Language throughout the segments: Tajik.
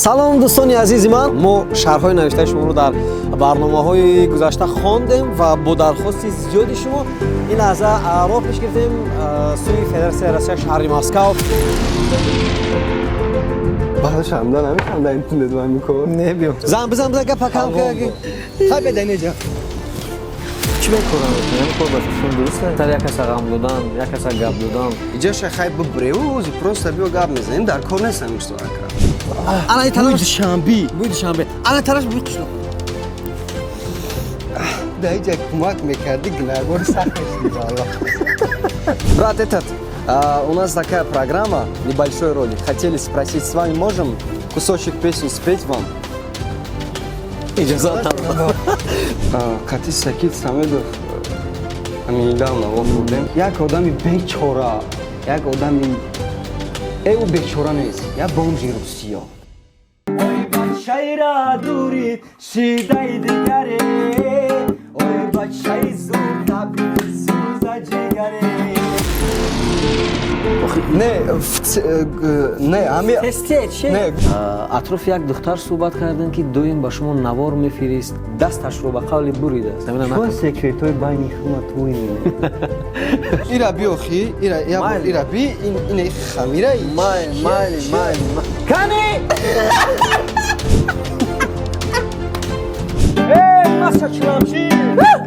Салом, дӯстони азизи ман. Мо шарҳҳои навиштаи шуморо дар барномаҳои гузашта хондем ва бо дархости зиёди шумо ин лаҳза роҳ пеш гирифтем сӯи Федератсияи Россия, шаҳри Москав. Баъдаш ҳамда намеханда интернет ва ҳамин кор. Не, биё. Зан бизан, бизан, гапа кам. Хай, беда неҷа. Чӣ мекорам? Кор ба фикрум дуруст тар як каса ғам додан, як каса гап додан. Иҷаша хай бибреву ози просто биё, гап мезанем, дар кор нестам устод ака. Ана Бӯи талаш. Душанби. Бӯи Душанбе. Ана талаш, бӯи қишлоқ. Дар иҷа кӯмак мекардӣ, гунагори сахт мешудӣ, валло. Брат, этот, у нас такая программа, небольшой ролик. Хотели спросить, с вами можем кусочек песни спеть вам? Иҷозат. Қати Сакит Самедов ҳамин недавно вохӯрдем. Як одами бечора, як одами ӯ бечора нест, як бомжи Русиё. Бачаира дурид шидаи дигаре, ой, бачаи зурдаби сӯза ҷигаре. Не, не, ҳами Тесте. Не. Атрофи як духтар суҳбат кардем, ки доим ба шумо навор мефирист, дасташро ба қавли буридааст. Чӣ секретҳои байни хума туи? Ира биёхи, ира як бор. Майли. Ира би, ин хамира. Майли, майли, майли. Кани, эй, масачламчи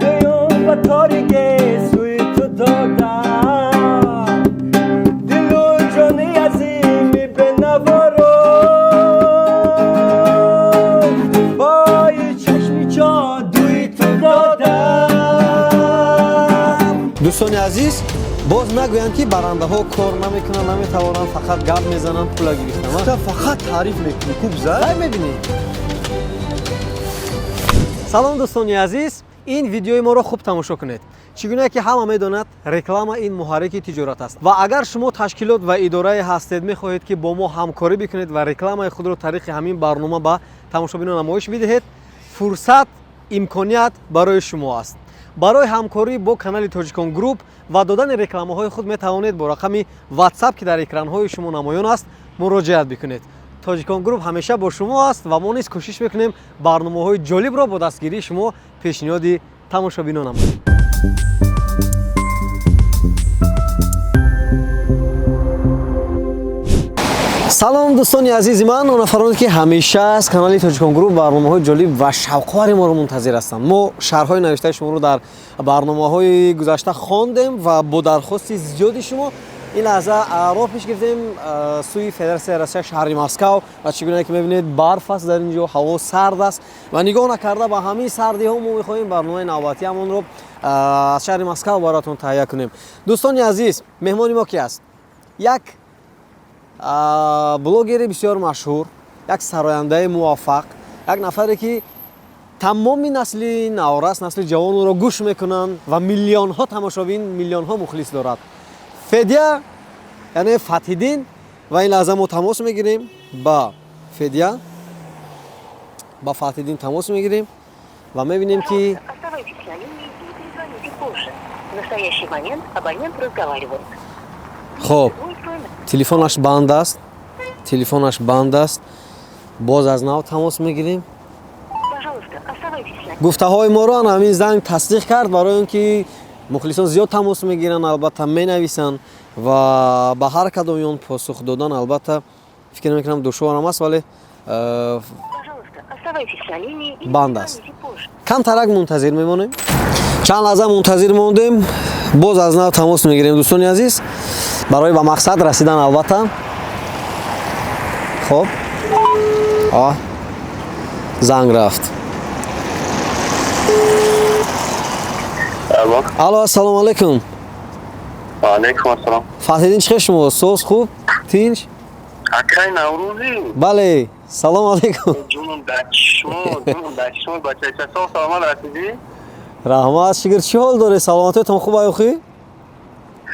деён ба ториге сӯи ту додам дилу ҷони азими бенаворо, бои чашми ҷодуи ту додам. Дӯстони азиз, боз нагӯянд, ки барандаҳо кор намекунанд, наметавонанд, фақат гап мезананд, пула гирифтан. Та фақат таъриф мекунӣ, куб за. Ай, мебинӣ. Салом, дӯстони азиз. Ин видеои моро хуб тамошо кунед. Чӣ гуна ки ҳама медонад, реклама ин муҳаррики тиҷорат аст ва агар шумо ташкилот ва идорае ҳастед, мехоҳед, ки бо мо ҳамкорӣ бикунед ва рекламаи худро тариқи ҳамин барнома ба тамошобинон намоиш бидиҳед, фурсат, имконият барои шумо аст. Барои ҳамкорӣ бо канали Тоҷикон Груп ва додани рекламаҳои худ метавонед бо рақами WhatsApp, ки дар экранҳои шумо намоён аст, муроҷиат бикунед. Тоҷикон Груп ҳамеша бо шумо аст ва мо низ кӯшиш мекунем барномаҳои ҷолибро бо дастгирии шумо пешниҳоди тамошобинон намоем. Салом, дӯстони азизи ман, он нафароне, ки ҳамеша аз канали Тоҷикон Груп барномаҳои ҷолиб ва шавқовари моро мунтазир ҳастанд. Мо шарҳҳои навиштаи шуморо дар барномаҳои гузашта хондем ва бо дархости зиёди шумо ин лаҳза роҳ пеш гирифтем сӯи Федератсияи Россия, шаҳри Москав. Ва чӣ гуна ки мебинед, барф аст дар ин ҷо, ҳаво сард аст ва нигоҳ накарда ба ҳамин сардиҳо мо мехоҳем барномаи навбатиамонро аз шаҳри Москав бароятон таҳия кунем. Дӯстони азиз, меҳмони мо ки аст? Як блогери бисёр машҳур, як сарояндаи муваффақ, як нафаре, ки тамоми насли наврас, насли ҷавонро гӯш мекунанд ва миллионҳо тамошобин, миллионҳо мухлис дорад, Федя, яъне Фатҳиддин. Ва ин лаҳза мо тамос мегирем ба Федя, ба Фатҳиддин тамос мегирем ва мебинем, ки Оставайтесь на линии или перезвоните позже. В настоящий момент абонент разговаривает. Хоб. Свой номер. Телефонаш банд аст, телефонаш банд аст. Боз аз нав тамос мегирем. Пожалуйста, оставайтесь на Гуфтаҳои моро ана ҳамин занг тасдиқ кард, барои он ки мухлисон зиёд тамос мегиранд, албатта менависанд ва ба ҳар кадоми он посух додан, албатта, фикр мекунам, душворам аст, вале Пожалуйста, оставайтесь на линии или Банд аст. перезвоните позже. Камтарак мунтазир мемонем. Чанд лаҳза мунтазир мондем, боз аз нав тамос мегирем, дӯстони азиз, барои ба мақсад расидан, албатта. Хоб, а занг рафт. Алло. Алло, ассалому алайкум. Алейкум ассалом. Фатҳиддин, чӣ хел шумо? Соз, хуб, тинч? Акай Наврӯзӣ. Бале, салому алайкум. Ҷунум дар чишмо, ҷунум дар чишмо, бача сол саломат расидӣ? Раҳмат, шукр. Чӣ ҳол доред? Саломатиятон хуб, аюхӣ?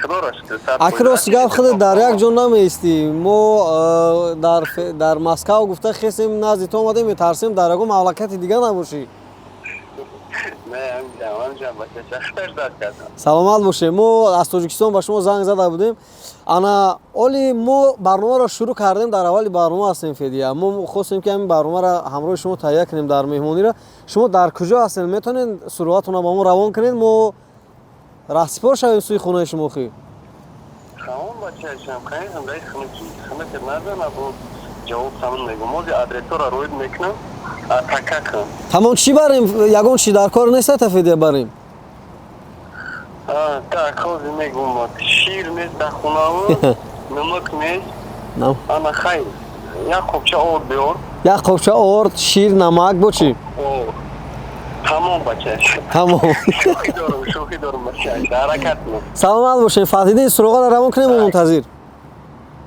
Худоро шукр. Аки, рости гап, худат дар як ҷо намеистӣ. Мо дар Москав гуфта хесем, назди ту омадем, метарсем, дар ягон мамлакати дига набошӣ. Саломат бошед. Мо аз Тоҷикистон ба шумо занг зада будем. Ана оли мо барномаро шурӯъ кардем, дар аввали барнома ҳастем, Федия. Мо хостем, ки ҳамин барномаро ҳамроҳи шумо таҳия кунем дар меҳмониро. Шумо дар куҷо ҳастед? Метавонед суроғатонро ба мо равон кунед, мо раҳсипор шавем сӯи хонаи шумо хи? Тамом, бачаашам, конечно, дай хунуки назана, бо ҷавоб тамом мегӯм. Мози адресҳоро роид мекунам, така кун. Тамом, чӣ барем? Ягон чӣ дар кор нест, та Федия, барем? Так, ҳозир мегӯм. Шир нест дар хонаву, намак нест. Ана хай, як қопча орд биёр. Як қопча орд, шир, намак, бо чӣ? Тамом, бачааш. Тамом. Шӯхӣ дорам, шӯхӣ дорам, бачааш. Ҳаракат кун. Саломат бошед, Фатҳиддин. Суроғаро равон кунем, мо мунтазир.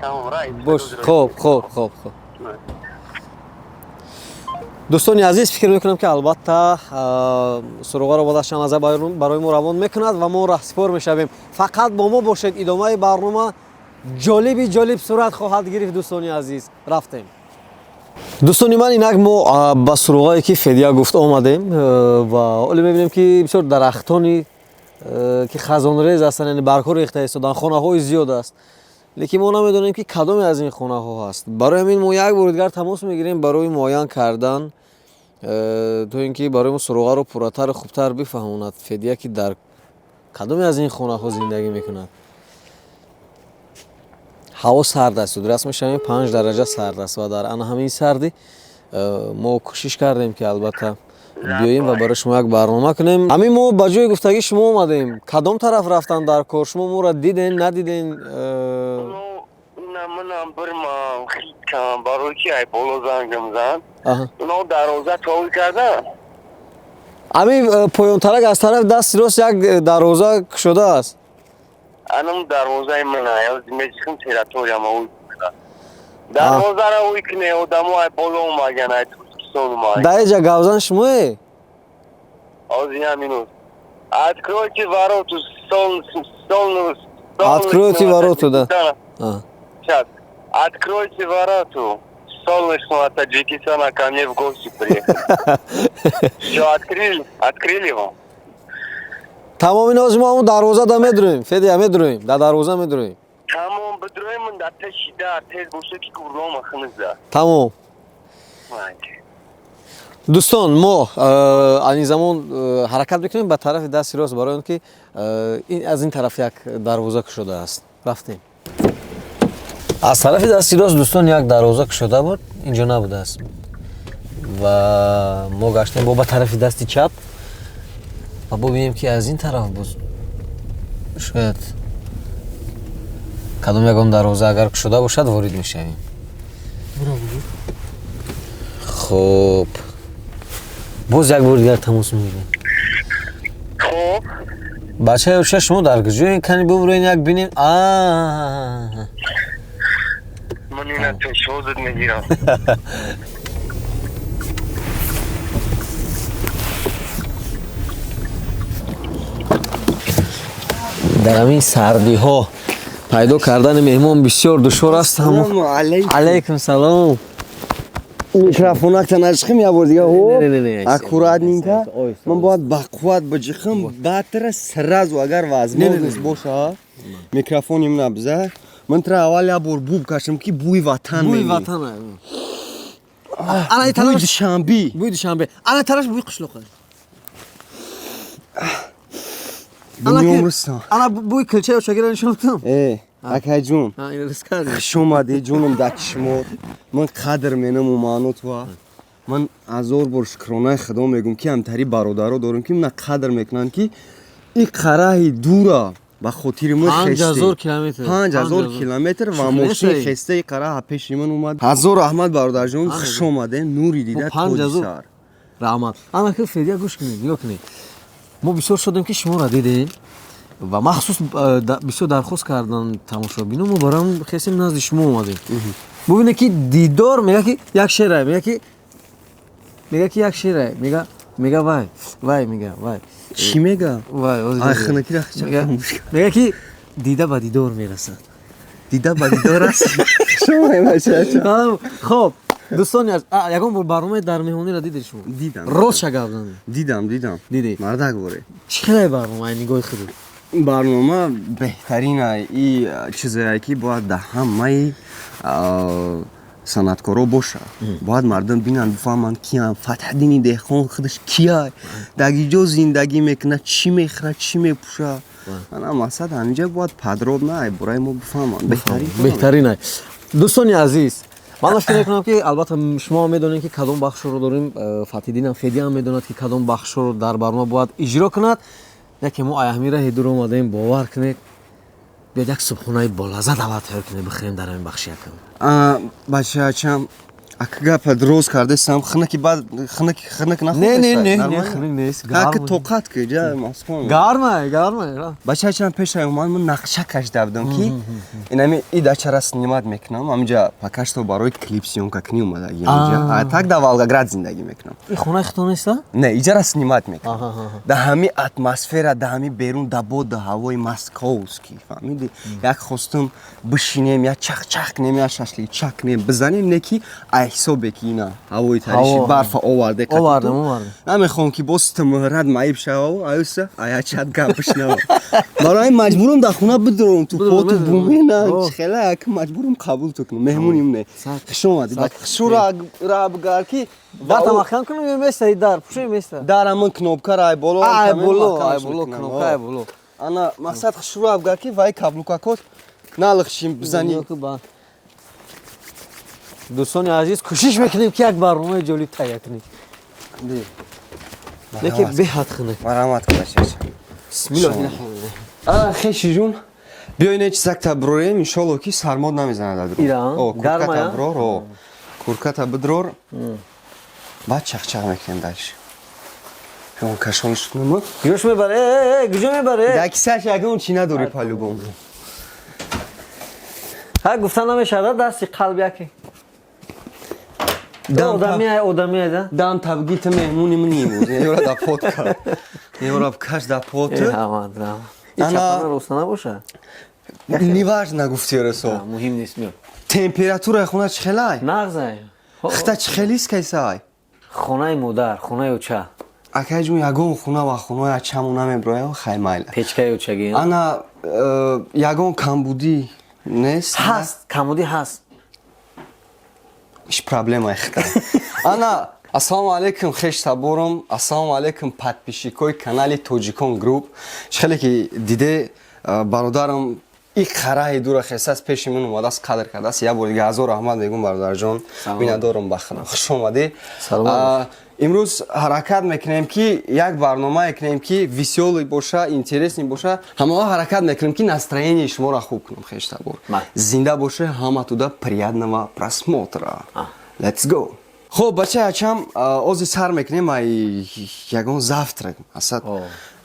Тамом, рай. Бош, хоб, хоб, хоб, хоб. Дӯстони азиз, фикр мекунам, ки албатта суроғаро баъд аз чанд лаҳза барои мо равон мекунад ва мо раҳсипор мешавем. Фақат бо мо бошед, идомаи барнома ҷолиби ҷолиб сурат хоҳад гирифт. Дӯстони азиз, рафтем. Дӯстони ман, инак мо ба суроғае, ки Федия гуфт, омадем ва ҳоле мебинем, ки бисёр дарахтони, ки хазонрез ҳастанд, яъне баргҳо рехта истоданд, хонаҳои зиёд аст, лекин мо намедонем, ки кадоме аз ин хонаҳо ҳаст. Барои ҳамин мо як бори дигар тамос мегирем барои муайян кардан, то ин ки барои мо суроғаро пурратару хубтар бифаҳмонад Федия, ки дар кадоме аз ин хонаҳо зиндагӣ мекунад. Ҳаво сард аст, зудрас мешавем, 5 дараҷа сард аст ва дар ана ҳамин сардӣ мо кӯшиш кардем, ки албатта биёем ва барои шумо як барнома кунем. Ҳамин мо ба ҷои гуфтагии шумо омадем. Кадом тараф рафтан дар кор? Шумо моро диден, надиден? Манам бирмам хиткам, барои ки ай боло зангам зан, уно дарвоза тобӣ кардан. Ҳамин поёнтарак, аз тарафи дасти рост як дарвоза кушодааст. Анам дарвозаи мана меҷихм, территорияма уй, дарвозаро уй кне, одамо ай боло омаган, ай Тоҷикистон омаг. Дар иҷа гавзан шумое? Ҳозир як минут. Откройте вороту, сол, сол. Откройте вороту, да. Сейчас. Откройте вороту. Солнечного Таджикистана ко мне в гости приехал. Все, открыли? Открыли вам? Тамоми нози мо ҳамун дарвоза да медурем, Федия, медуроем, дар дарвоза медуроем. Тамом, бидуроем, дар пеши дар тез боша, ки гурлома хуниза. Тамом. Дӯстон, мо ани замон ҳаракат мекунем ба тарафи дасти рост, барои он ки аз ин тараф як дарвоза кушодааст. Рафтем аз тарафи дасти рост. Дӯстон, як дарвоза кушода буд, инҷо набудааст ва мо гаштем бо ба тарафи дасти чап ва бубинем, ки аз ин тараф боз шояд кадом ягон дарвоза агар кушода бошад, ворид мешавем. Хуб, боз як бори дигар тамос мегирем. Хуб. Бачаи оша, шумо дар куҷоен? Кани бубурен, як бинем. Ман ина пешвозат мегирам. Дар ҳамин сардиҳо пайдо кардани меҳмон бисёр душвор аст. Алайкум салом. Микрофонакта наҷихм, як бор дига аккуратненько. Ман бояд бақувват биҷихм, баъдтара сразу, агар возможность боша, микрофони мана биза. Ман тра аввал як бор бу кашам, ки бӯи ватан. Бӯи ватан. Бӯи Душанбе. Бӯи Душанбе. Ана тараф бӯи қишлоқ. Дунём. Ана бӯи килчаи очагиро нишон кунам. Э, акайҷон, хуш омадӣ, ҷонам, дар чишмот. Ман қадр менаму маънотва. Ман ҳазор бор шукронаи Худо мегӯм, ки ҳамтари бародаро дорем, ки мана қадр мекунанд, ки ин қараҳи дура ба хотири ман. 5000 километр ва мошин хестаи қараҳа пеши ман омад. Ҳазор раҳмат, бародарҷон, хуш омадем, нури дида, тоҷисар. Раҳмат. Ана ки, Федия, гӯш кунед, нигоҳ кунед, мо бисёр шудем, ки шуморо дидем ва махсус бисёр дархост кардан тамошобино, мо барам хестем, назди шумо омадем. Бубинед, ки дидор мега, ки як шеъра мега, ки мега, ки як шеъра мега, мега, вай вай, мега, вай. Чӣ мега? Вай мега, ки дида ба дидор мерасад. Дида ба дидор аст. Хоб. Дӯстони аз ягон бор барномаи «Дар меҳмониро» дидед шумо? Дидам. Ростша гап занед. Дидам, дидам. Дидӣ? Мардак боре. Чӣ хеле барнома ай нигоҳи худат? Барнома беҳтарина и чизое, ки бояд дар ҳамаи санъаткоро бошад. Бояд мардум бинанд, бифаҳманд, киян Фатҳиддини Деҳқон, худаш кия, дар ҷо зиндагӣ мекунад, чӣ мехӯрад, чӣ мепӯшад. Ана мақсад ҳаминҷа бояд подробно ай бораи мо бифаҳманд. Беҳтарин. Беҳтарин ай. Дӯстони азиз, ман фикр мекунам, ки албатта шумо медонед, ки кадом бахшро дорем. Фатҳиддинам, Федиам медонад, ки кадом бахшро дар барнома бояд иҷро кунад. Яке мо ай ҳамин раҳи дур омадаем, бовар кунед. Биёд, як субҳонаи болаззат аввал тайёр кунед, бихӯрем дар ҳамин бахши якам. Бачаачам, ака, гапа роз кардесам, хинаки баъд хинаки хинак. Не, не, не, не, хинак нест. Ака, тоқат ки ҷа Москва. Гармай, гармай. Бачаачам, пешаи омад ман нақша кашида будам, ки инами и дачара снимать мекунам ҳаминҷа. Пока что барои клип съёмка кунӣ омадагӣ ҳаминҷа. А так дар Волгоград зиндагӣ мекунам. И хонаи худтон неста? Не, иҷара снимать мекунам. Дар ҳами атмосфера, дар ҳами берун, дар боду ҳавои московский, фаҳмидӣ, як хостум бишинем, як чахчах кунем, як шашликча кунем, бизанем. Не ки ай ҳисобе ки ина ҳавои тариши, барфа оварде. Овардем, овардем. Намехоҳам, ки боз тумуҳрат маиб шававу аюса аячат гап бишнавам. Барои маҷбурам дар хона бидорам ту поту бумена хела, як маҷбурам қабул ту кунам. Меҳмоним не, хуш омадӣ. Хушура бигар ки Дарта маҳкам кунам ё места дар пуши места? Дар ҳамон кнопкара ай боло. Ай боло, ай боло, кнопка ай боло. Ана мақсад, хушура бигар ки вай каблукакот налихшим бизанӣ. Дӯстони азиз, кӯшиш мекунем, ки як барномаи ҷолиб тайёр кунем, лекин беҳад хунук. Марҳамат, бачач. Бисмиллоҳи. Хеши ҷун, биё, ина чизак бирорем, иншолло, ки сармод намезанад. Ира. Бирор, курката бидрор, баъд чахчах мекунем дальше. Он кашонш кунам. Куҷош мебаре? Куҷо мебаре? Дар кисаш ягон чӣ надорӣ по-любому. Ҳа, гуфта намешавад, дасти қалб яке одамия, одамия да. Дам табги, ту меҳмони мани имрӯз. Ёра да пот кар, ёра каш да пот. Ана роста набоша. Неважно, гуфти расо. Муҳим нест, миё. Температураи хона чӣ хелай? Нағзай. Хита чӣ хелист кайсай? Хонаи модар, хонаи оча. Акаҷун, ягон хона ва хонаи ачамон намеброям, хай, майла. Печкаи очагӣ. Ана ягон камбудӣ нест? Ҳаст, камбудӣ ҳаст. Иш проблемаи хита. Ана, ассалому алайкум, хеш таборам, ассалому алайкум, подписчикои канали Тоҷикон Груп. Чӣ хеле ки диде, бародарам и қараи дура хесас пеши ман омадааст, қадр кардааст. Як бор дига ҳазор раҳмат мегӯм, бародарҷон, миннатдорам ба худам. Хуш омадӣ. Имрӯз ҳаракат мекунем, ки як барномае кунем, ки весёлый боша, интересный боша. Ҳамао ҳаракат мекунем, ки настроение шуморо хуб кунем. Хештабор, зинда боша ҳаматуда, приятного просмотра, let's go. Хуб, бачаи ачам, ози сар мекунем ай ягон завтрак асад.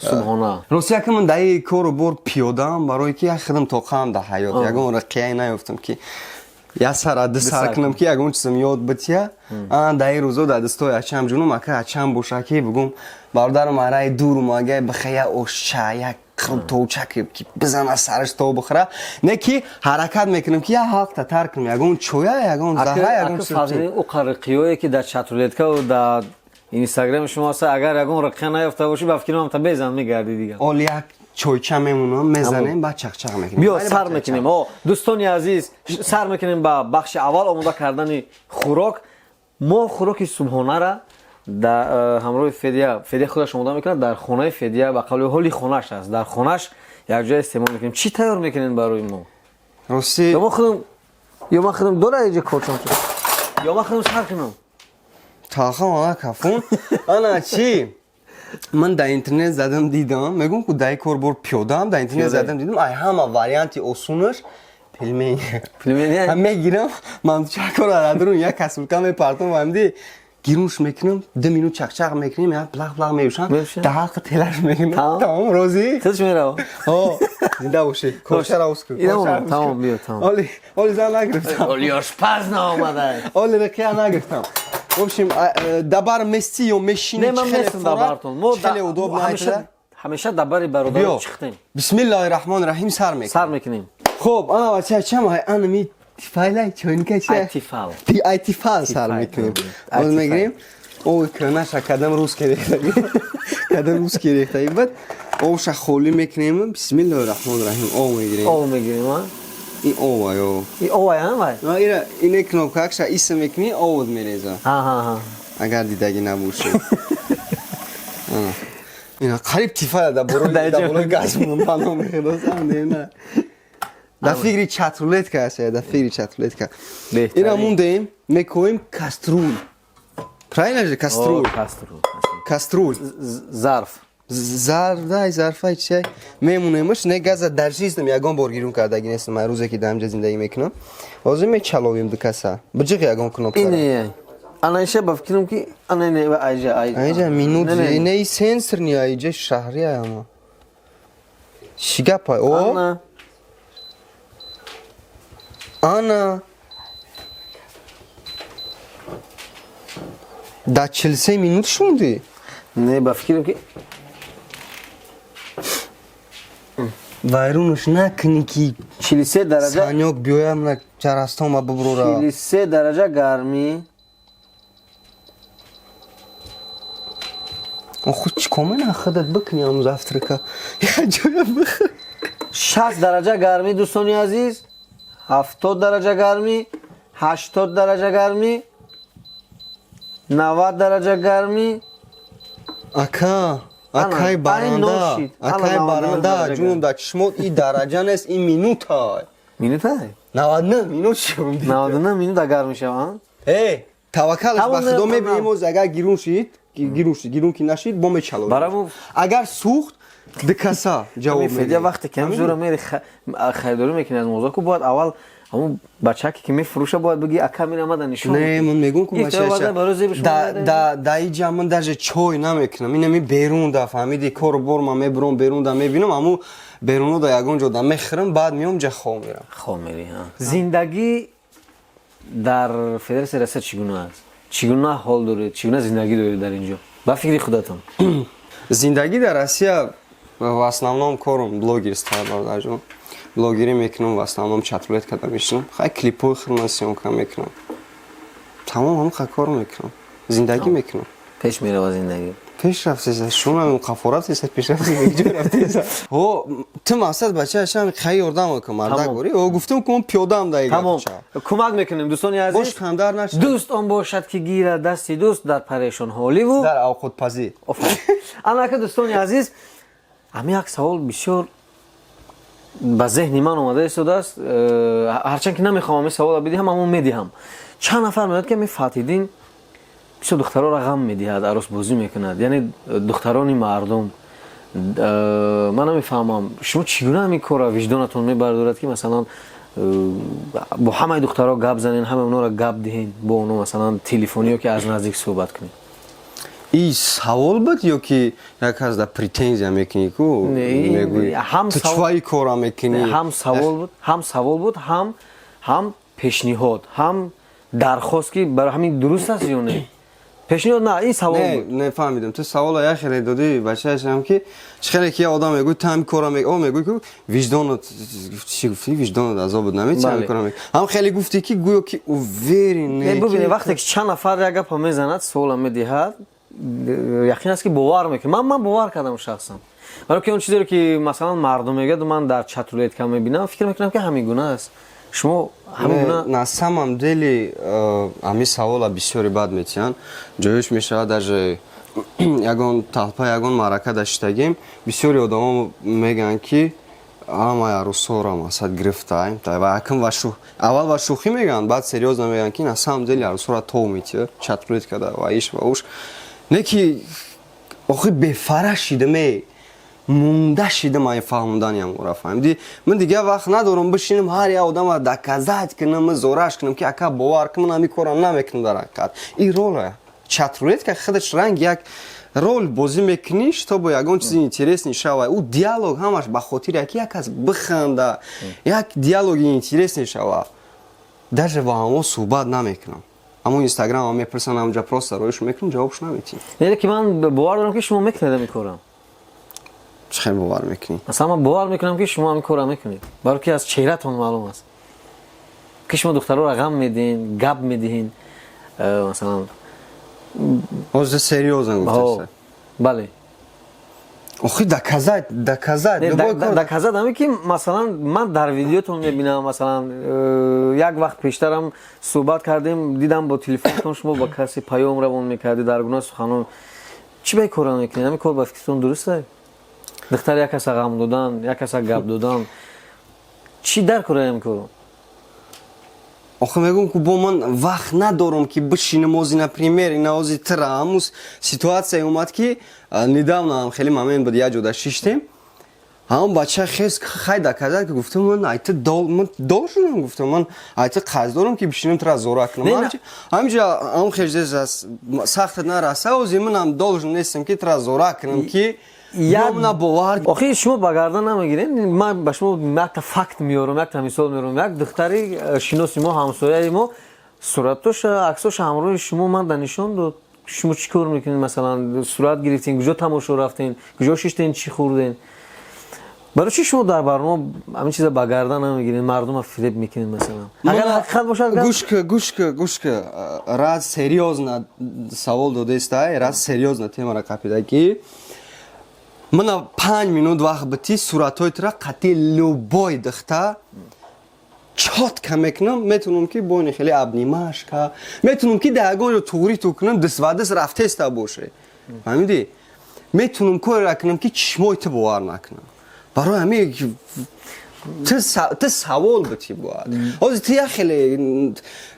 Субҳона. Рости, якам даи кору бор пиёдаам, барое ки як хидм тоқаам дар ҳаёт ягон рақияе наёфтам, ки як сара ду сар кунам, ки ягон чизам ёд бития. Даи рӯзо дар дастои ачам ҷунум. Ака, ачам боша, ки бугум, бародарам араи дур омага, бихе як ошча, як қуртовча, ки бизана сараш то бихӯра. Не ки ҳаракат мекунам, ки як ҳалқта тар кунам, ягон чоя, ягон заҳра, ягон. Ӯ рақиёе ки дар чатрулеткаву дар Инстаграми шумо аст, агар ягон рақия наёфта бошӣ, ба фикрам та безан мегардӣ дигар. Ол як чойча мемонам, мезанем, баъд чахчах мекунем. Биё, сар мекунем. О, дӯстони азиз, сар мекунем ба бахши аввал, омода кардани хӯрок. Мо хӯроки субҳонара дар ҳамроҳи Федия, Федия худаш омода мекунад дар хонаи Федия, ба қавли ҳоли хонаш аст, дар хонаш якҷоя истеъмол мекунем. Чӣ тайёр мекунем барои мо? Рости. Ё мо худам, ё ман худам дора иҷа корчам, ё ман худам сар кунам? Талхам ана кафун. Ана чӣ, ман дар интернет задам, дидам, мегӯм ку даи кор бор пиёдаам, дар интернет задам, дидам, ай ҳама варианти осунаш пельмени. Пельмени. Мегирам мамчакора, дар як касулка мепартам, вамди гирунш мекунам, 2 минут чақчақ мекунем, як плақ плақ меюшам, Меюшам. Дар ҳаққи телаш мекунам, тамом, розӣ? Тилш мерава. О, зинда бошӣ, корчара ус кун. Идома, тамом, биё, тамом. Оли, оли зан нагирифтам. Оли ошпаз наомада. Оли рақия нагирифтам. В общем, дабар мести ё мешини? Не, ман местам дабартон. Мо хеле удобно. Ҳамеша, ҳамеша дабари бародаро чихтем. Бисмиллоҳи раҳмони раҳим, сар мекунем. Сар мекунем. Хоб, ана бача, чам ай анами. Тифайлай чойника чи? Ай Тифал. Ай Тифал сар мекунем. Оз мегирем. Ови кӯнаша кадам русский рехтагӣ. Кадам русский рехтагӣ. Баъд овша холӣ мекунем. Бисмиллоҳи раҳмони раҳим. Ов мегирем. Ов мегирем, а? Ин ова ё. Ин овай, а вай? Ира ине кнопкакша иса мекунӣ, овод мереза. Ҳа, ҳа, ҳа. Агар дидагӣ набошӣ. Ина қариб Тифала да болои газ паноҳ мехӯрдосам, на. Да фикри чатрулетка аст, да фикри чатрулетка. Ира мондем, мекоем каструл. Правильно же, каструл? Каструл. Каструл. Зарф. Зарф, да, зарфай чай. Мемонемш, не газа дар жизнам ягон бор гирун кардаги нестам, ман рӯзе ки дар ҳамҷа зиндагӣ мекунам. Ҳозир мечаловем ду каса. Биҷиқ ягон кнопка. Ине. Ана иша ба фикрам ки ана не айҷа айҷа. Айҷа минут, не сенсор не айҷа шаҳри ама. Чӣ гапай? О? Ана. Ана. Да 43 минут шунди? Не, ба фикрам ки вайрунаш накунӣ ки 43 дараҷа санёк биёям на чарастома буброра. 43 дараҷа гармӣ. Оху чӣ комена худат бикунӣ ҳамун завтрака? Як ҷоя бихӯр. 60 дараҷа гармӣ, дӯстони азиз, 70 дараҷа гармӣ, 80 дараҷа гармӣ, 90 дараҷа гармӣ. Ака, акай баранда, акай баранда, ҷунум дар чишмот и дараҷа нест, и минута. Минута? 99 минут шуд. 99 минут агар мешаванд? Э, таваккалаш ба Худо мебинем, оз агар гирун шид, гирун шид, гирун ки нашид, бо мечаловем. Агар сӯхт, ду каса ҷавоб медиҳем. Вақте ки ҳамзура мери харидорӣ мекунӣ аз мағоза, ку бояд аввал ҳамун бачаке ки мефурӯша бояд бигӣ ака мин омада нишон. Не, ман мегӯм ку бачаша. Да иҷа ман даже чой намекунам. Инами берун да фаҳмиди, кору бор ман мебурам берун да мебинам, ҳамун беруно да ягон ҷо да мехӯрам, баъд меом ҷа хоб мерам. Хоб мери, ҳа. Зиндагӣ дар Федератсияи Россия чӣ гуна аст? Чӣ гуна ҳол доред? Чӣ гуна зиндагӣ доред дар ин ҷо? Ба фикри худатон. Зиндагӣ дар Россия в основном корум блогерство, бародарҷон. Блогерӣ мекунам, в основном чатрулет карда мешинам. Хай клипҳои худман съёмка мекунам. Тамом, ҳамин ха кор мекунам. Зиндагӣ мекунам. Пеш мерава зиндагӣ. Пеш рафтеса, шунам қафо рафтеса, пеш рафтеса, ҷо рафтеса. Ҳо, ту мақсад бачаашам хай ёрдам кун, мардак борӣ. О, гуфтам ку ман пиёдаам дар Тамом. Кӯмак мекунем, дӯстони азиз. Бош кандар нашад. Дӯст он бошад ки гирад дасти дӯст дар парешонҳоливу дар авқотпазӣ. Анака дӯстони азиз, ҳамин як савол бисёр ба зеҳни ман омада истодааст. Ҳарчанд ки намехоҳам ҳамин саволро бидиҳам, аммо медиҳам. Чанд нафар мегӯяд ки ҳамин Фатҳиддин бисёр духтароро ғам медиҳад, арӯсбозӣ мекунад, яъне духтарони мардум. Ман намефаҳмам, шумо чӣ гуна ҳамин корро виҷдонатон мебардорад ки масалан бо ҳамаи духтаро гап занен, ҳамаи онҳоро гап диҳен, бо онҳо масалан телефонӣ ё ки аз наздик суҳбат кунед? И савол буд ё ки як кас да претензия мекунӣ ку мегӯӣ ту чӣ кора мекунӣ? Ҳам савол буд, ҳам савол буд, ҳам пешниҳод, ҳам дархост ки барои ҳамин дуруст аст ё не? Пешниҳод на, ин савол буд. Не, фаҳмидам. Ту савола як хеле додӣ бачаашам ки чӣ хеле ки одам мегӯй ту ҳамин кора мекунӣ, о мегӯй ку виҷдонат чӣ гуфтӣ, виҷдонат азобат наметиҳад ҳамин кора мекунӣ. Ҳам хеле гуфтӣ ки гӯё ки уверен не. Бубинед, вақте ки чанд нафар як гапа мезанад, савола медиҳад, яқин аст ки бовар мекунад. Ман бовар кардам шахсан. Барои ки он чизеро ки масалан мардум мегӯяд, ман дар чатрулетка мебинам, фикр мекунам ки ҳамин гуна аст. Шумо ҳамин гуна? На самом деле ҳамин савола бисёре бад метиҳанд. Ҷоюш мешавад даже ягон талпа, ягон маърака даштагим, бисёри одамо мегӯянд ки ҳамаи арӯсҳоро масад гирифтаем. Ва якм аввал ва шӯхӣ мегӯянд, баъд серьёзно мегӯянд ки на самом деле арӯсҳоро тов метиҳад, чатрулетка да ва иш ва уш. Не ки охи бефара шидам, мунда шидам ай фаҳмудани ҳамора, фаҳмидӣ? Ман дигар вақт надорам бишинам ҳар як одамро доказать кунам, зораш кунам ки ака бовар кун, ман ҳамин корро намекунам дар ҳақиқат. Ин рола чатрулетка худаш ранг як рол бозӣ мекунӣ, чтобы ягон чизи интересный шава. Ӯ диалог ҳамаш ба хотири ки як кас биханда, як диалоги интересный шава. Даже бо ҳамо суҳбат намекунам. Ҳамон инстаграм мепурсанд, ҳамонҷа просто роиш мекунам, ҷавобш наметиҳам. Яъне ки ман бовар дорам ки шумо мекунед ҳамин корро. Чӣ хел бовар мекунӣ? Масалан ман бовар мекунам ки шумо ҳамин корро мекунед, барои ки аз чеҳратон маълум аст. Ки шумо духтарора ғам медиҳин, гап медиҳин, масалан. Ҳозир серьёзно гуфтаста? Бале. Охи, доказать, доказать. Доказать ҳаме ки, масалан, ман дар видеотон мебинам, масалан, як вақт пештарам суҳбат кардем, дидам, бо телефонтон шумо ба касе паём равон мекардӣ дар гуна суханон. Чӣ ба кора мекунед? Ҳамин кор ба фикртон дуруст? Духтар як каса ғам додан, як каса гап додан, чӣ дар кора ҳамин корро? Охи, мегӯм, ку бо ман вақт надорам, ки бишинам. Ози, например, ина ози тира ҳамус ситуация омад, ки недавно ҳам хеле момент буд, як ҷода шиштем, ҳамон бача хес хай доказать, ки гуфтам, ман айта ман должен, гуфтам, ман айта қарз дорам, ки бишинам, тира зора кунам. Ҳаминҷа ҳамон хеждез сахтат нараса. Ози манам должен нестам, ки тира зора кунам, ки на бовар. Охи, шумо ба гардан намегиред. Ман ба шумо якта факт меорам, якта мисол меорам. Як духтари шиноси мо, ҳамсояи мо, суратоша, аксоша ҳамроҳи шумо ман да нишон дод. Шумо чӣ кор мекунед, масалан, сурат гирифтен, куҷо тамошо рафтен, куҷо шиштен, чӣ хӯрден. Барои чӣ шумо дар барнома ҳамин чиза ба гардан намегиред, мардума фиреб мекунед, масалан, агар ҳақиқат бошад? Гӯш ка, гӯш ка, гӯш ка. Раз серьёзно савол додестай, раз серьёзно темара қапида, ки мана 5 минут вақт битӣ, суратҳои тура қатъи любой духта чётко мекунам. Метавонам, ки бо ини хеле обнимашка, метавонам, ки дар ягон ҷо туғри ту кунам, даст ва даст рафтеста боше, фаҳмидӣ? Метавонам кореро кунам, ки чишмои ту бовар накунам. Барои ҳамин ту савол битӣ бояд. Ҳозир ту як хеле,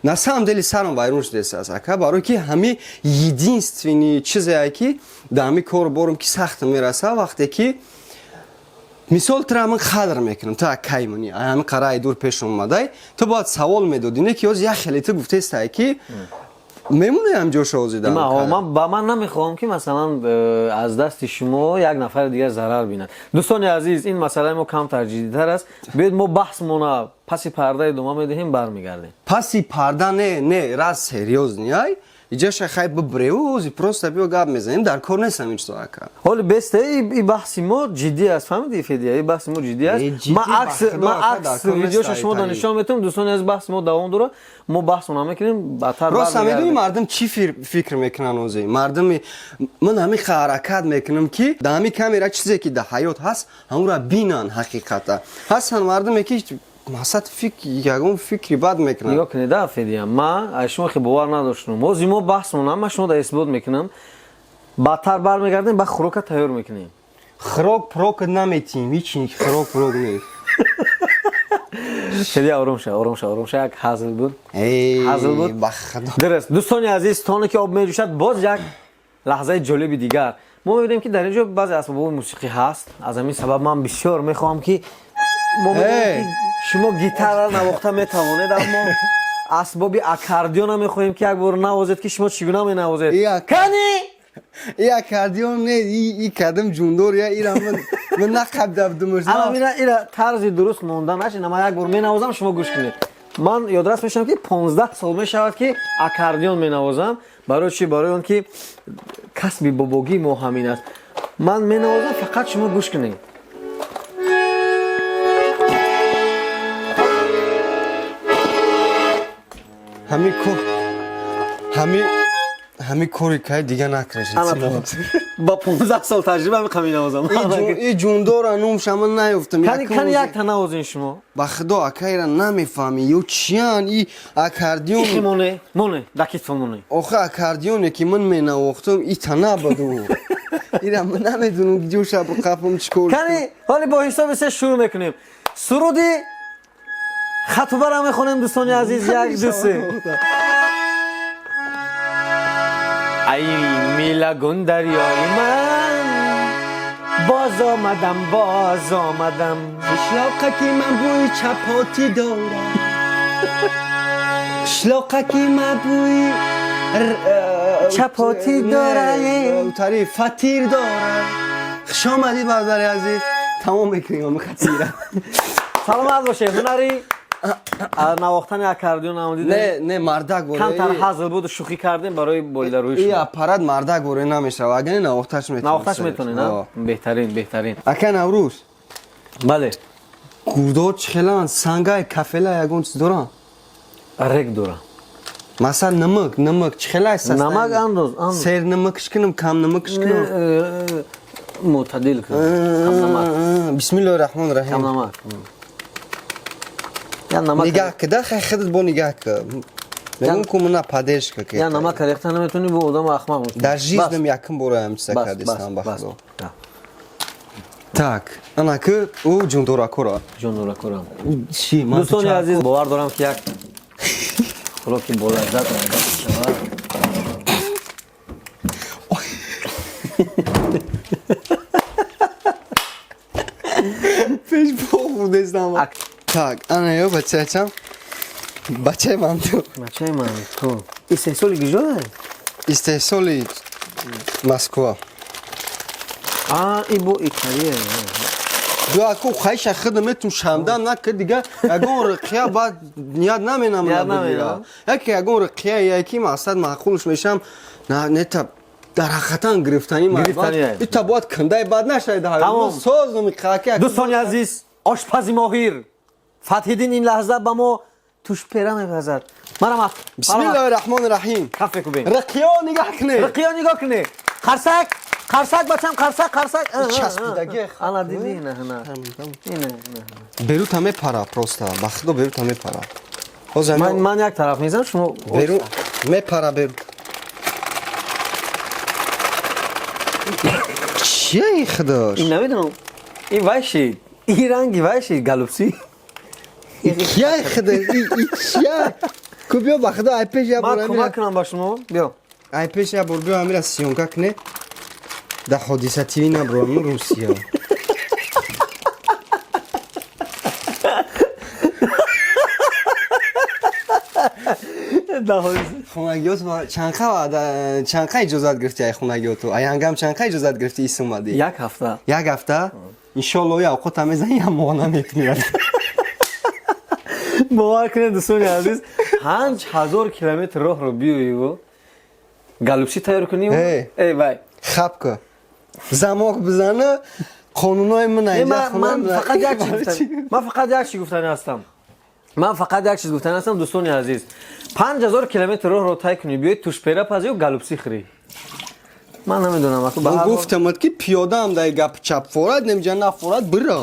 на самом деле, сарам вайрон шудааст, ака, барое ки ҳами единственный чизее, ки дар ҳами кору борам, ки сахт мераса, вақте ки, мисол, тура ман қадр мекунам, ту акай мани, ҳами қараи дур пеш омадай, ту бояд савол медодӣ, не ки ҳозир як хеле ту гуфтестай, ки мемонӣ ҳамҷоша ҳозир. Ман ба ман намехоҳам, ки, масалан, аз дасти шумо як нафари дигар зарар бинад. Дӯстони азиз, ин масъалаи мо камтар ҷиддитар аст. Биёед, мо баҳсмона паси парда идома медиҳем, бармегардем. Паси парда не, не, раз серьёзный ай, иҷаша хай бибреву, ҳозир просто биё, гап мезанем, дар кор нестам ин чизо, ака. Ҳоли бесте, и баҳси мо ҷиддӣ аст, фаҳмиди, Федия? И баҳси мо ҷиддӣ аст. Ма акс, видеоша шумо да нишон метавонам. Дӯстони азиз, баҳси мо давом дорад, мо баҳсо намекунем баъдтар. Рост, медонӣ, мардум чӣ фикр мекунанд? Ҳозир мардуми ман ҳамин ҳаракат мекунам, ки дар ҳамин камера чизе, ки дар ҳаёт ҳаст, ҳамонро бинанд. Ҳақиқата ҳастанд мардуме, ки масад фикр, ягон фикри бад мекунанд. Нигоҳ кунед, а Федия, ма аз шумо хе бовар надоштам. Ҳозир мо баҳсмона, ман шумо да исбот мекунам. Баъдтар бармегардем, ба хӯрока тайёр мекунем. Хӯрок прок наметиҳем, ҳеч хӯрок прок нест. Федия, ором ша, ором ша, ором ша, як ҳазл буд, ҳазл буд. Ба худо. Дуруст. Дӯстони азиз, тоне ки об меҷӯшад, боз як лаҳзаи ҷолиби дигар. Мо мебинем, ки дар ин ҷо баъзе асбобҳои мусиқӣ ҳаст. Аз ҳамин сабаб ман бисёр мехоҳам, ки мо мебинем, ки шумо гитара навохта метавонед, аммо асбоби аккордеона мехоҳем, ки як бор навозед, ки шумо чӣ гуна менавозед. Кани. И аккордеон не, и кадам ҷундор я, ира ман нақабдабдумаш. Ира тарзи дуруст монда нашина. Ман як бор менавозам, шумо гӯш кунед. Ман ёдрас мешавам, ки 15 сол мешавад, ки аккордеон менавозам. Барои чӣ? Барои он ки касби бобогии мо ҳамин аст. Ман менавозам, фақат шумо гӯш кунед. Ҳами кор, ҳами кори кай дига накунеш. Ба 15 сол таҷриба ҳами менавозам. И ҷундора нумша ман наёфтам. Кани, якта навозин шумо. Ба худо, акайра намефаҳмӣ, ё чиян и аккордеон. Моне, моне, дакитфон моне. Охи, аккордеоне, ки ман менавохтам, ита набуду. Ира ман намедонам, ҷоша биқафам, чӣ кор. Кани, ҳоли бо ҳисоби се шурӯъ мекунем, суруди хатубара мехонем. Дӯстони азиз, як, ду, се. Ай милагун дарёи ман, боз омадам, боз омадам. Қишлоқаки ман бӯи чапотӣ дорад, қишлоқаки ман бӯи чапотӣ дорад. Тари фатир дорад. Хуш омадӣ, бародари азиз. Тамом мекунем ами хатира. Саломат бошед. Ҳунари навохтани аккордеон ам дидем. Не, не, мардак воре. Камтар ҳазл буд, шӯхӣ кардем барои болидарӯи И шумо. Аппарат мардак воре намешава, агар не, навохташ метавонӣ. Навохташ метавонӣ, на? Беҳтарин, беҳтарин. Ака Наврӯз. Бале. Гурдо чӣ хеланд? Сангай, кафела, ягон чиз доранд? Рег дора. Масалан, намак чӣ хела аст? Намак андоз, андоз. Сер намакш кунам, кам намакш кунам? Мӯътадил кун. Кам намак. Бисмиллоҳи раҳмони Кам раҳим. намак. Я намак. Нигаҳ кида, хай худат бо нигаҳ ки. Мегӯм ку мана поддержка ки. Я намак рехта наметавонӣ, бо одам ахмақ мекунӣ. Дар жизнам якум бора ҳам чиза Бас, кардистам, ба бас, худо. Да. Так, ана ки ӯ ҷундоракора. Ҷондоракора. Чӣ? Ман Дӯстони азиз, бовар дорам, ки як хӯроки болаззат омода мешавад. Пеш бохӯрдестам. Так, ана ё бачаачам. Бачаи манту. Бачаи манту. Истеҳсоли киҷое? Истеҳсоли Москва. А, и бо Италия. Ду аку хайша худам метум шамдан нака, дига ягон рақия баъд ният наменам. Ният наменам. Яке ягон рақия яки мақсад маъқулш мешам, на нета дар ҳақиқатан гирифтанӣ. Гирифтанӣ. Ита бояд кундай бад нашавед. Тамом. Созум қаки. Дӯстони азиз, ошпази моҳир Фатҳиддин ин лаҳза ба мо тушпера мепазад. Марҳамат. Бисмиллоҳи раҳмони раҳим. Каф мекубем. Рақиё, нигаҳ кунед. Рақиё, нигоҳ кунед. Қарсак, қарсак, бачам, қарсак, қарсак. Часпидаги. Ана, диди, ина, ина, ина, ина. Берута мепара, просто ба худо, берута мепара ҳозир. Ман як тараф мезанам, шумо Беру мепара, беру чия ин худош? Ин намедонам, ин вай шид, ин ранги вай шид, голубцы. Кия худо, и чия ку? Биё, ба худо, ай пеш я Ман бор. кӯмак кунам ба шумо, биё. Ай пеш я бор, биё, амира съёмка кне да Ҳодиса ТВ набро, ну Русия. Хонагиёт чанқа чанқа иҷозат гирифти? Ай хонагиёту аянгам чанқа иҷозат гирифти, ис омадӣ? Як ҳафта. Як ҳафта. Иншолло, я овқота мезани, я моҳ намекунӣ. Бовар кунед, дӯстони азиз, 5000 километр роҳро биёиву голубцы тайёр кунӣ. Э. Эй вай. Хаб ка, замок бизана, қонунои ман. Не, ман фақат як чиз гуфтани, ман фақат як чиз гуфтани ҳастам, ман фақат як чиз гуфтани ҳастам, дӯстони азиз: 5000 километр роҳро тай кунӣ, биёи тушпера пазию голубцы хӯрӣ, ман намедонам аку ба Ман ҳар ҳол- гуфтамад, ки пиёдаам дай гап чап форад, немҷа нафорад, бира.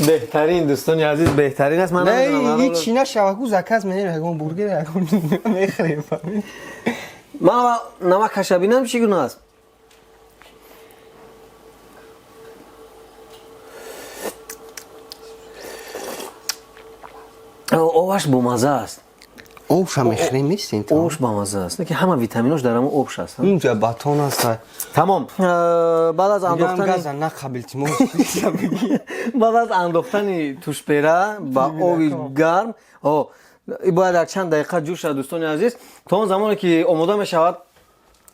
Беҳтарин, дӯстони азиз, беҳтарин аст, ман Не, намедонам, ҳичи нашава, ку заказ менем, ягон бургер, ягон мехӯрем. Ман аввал намакаша бинам, чӣ гуна аст. Оваш бомаза аст. Обша мехӯрем, нестем? Овш бомаза аст, ки ҳама витаминош дар ҳамон обш аст. Унҷа батон аст. Тамом. Баъд аз андохтани Газа нақаб, илтимос. Баъд аз андохтани тушпера ба оби гарм, о, бояд як чанд дақиқа ҷӯш шавад, дӯстони азиз. То он замоне ки омода мешавад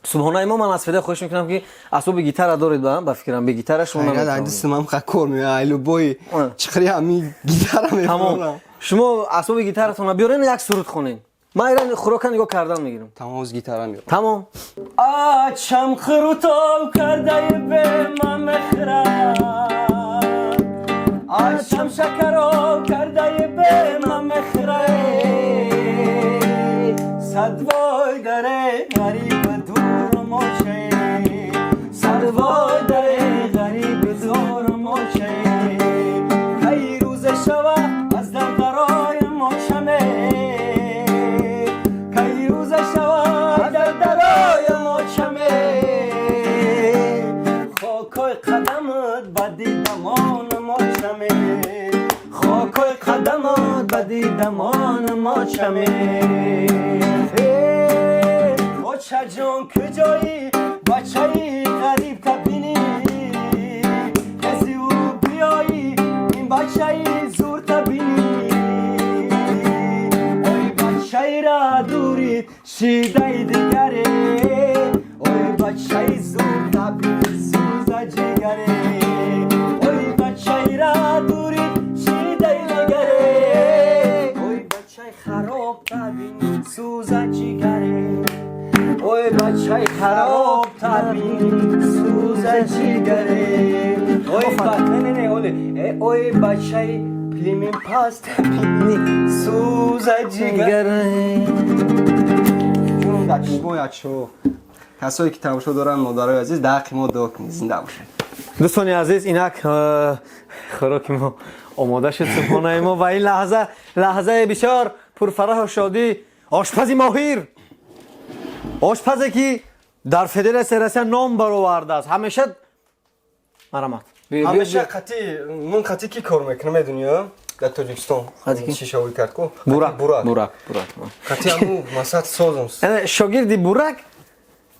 субҳонаи мо, ман аз феда хоҳиш мекунам, ки асбоби гитара доред, ба фикрам, бе гитара шумо наметавонед. Дастам кор меояд, любой чиқри ҳами гитара Тамом. мефурам. Шумо асбоби гитаратонро биёрен, як суруд хонен, ман ира хӯрока нигоҳ кардан мегирам. Тамом, оз гитара меорам. Тамом. Ачам хурутов кардаи бе ман мехӯрам, ачам шакаров кардаи бе ман мехӯрам. Садвой даре ғариб дур мочае, садвой даре ғариб дур мочае. Кай рӯзе шава аз дар дарои мочаме, кай рӯзе шава аз дар дарои мочаме. Хокои қадамат ба дидамон мочаме, хокои қадамат ба дидамон мочаме. Очаҷон, куҷоӣ? Бачаи ғариб табинӣ, каси ӯ биёӣ, ин бачаи зур табинӣ. Ой, бачаира дурид шидаи дигаре, ой, бачаи зур табинӣ, сӯза ҷигаре. Ой, бачаира дурид шидаи дигаре, ой, бачаи хароб табинӣ, сӯза ҷигаре. Ой, бачаи хароб табинӣ, сӯза ҷигаре. Ой, не, не, не, оле. Ой, бачаи Иқлимим паст сӯза ҷигар. Ҷунум дар чишмои ачо. Касое ки тамошо доранд, модарои азиз, дар ҳаққи мо дуо кунед, зинда бошед. Дӯстони азиз, инак хӯроки мо омода шуд, субҳонаи мо, ва ин лаҳза лаҳзаи бисёр пурфараҳу шодӣ. Ошпази моҳир, ошпазе ки дар Федератсияи Россия ном баровардааст, ҳамеша марамат. Ҳамеша қати ман, қати ки кор мекунам, медунӣ, дар Тоҷикистон шишавӣ кард ку? Бурак. Бурак. Бурак, Бурак. Қати ҳаму масад созам. Шогирди Бурак,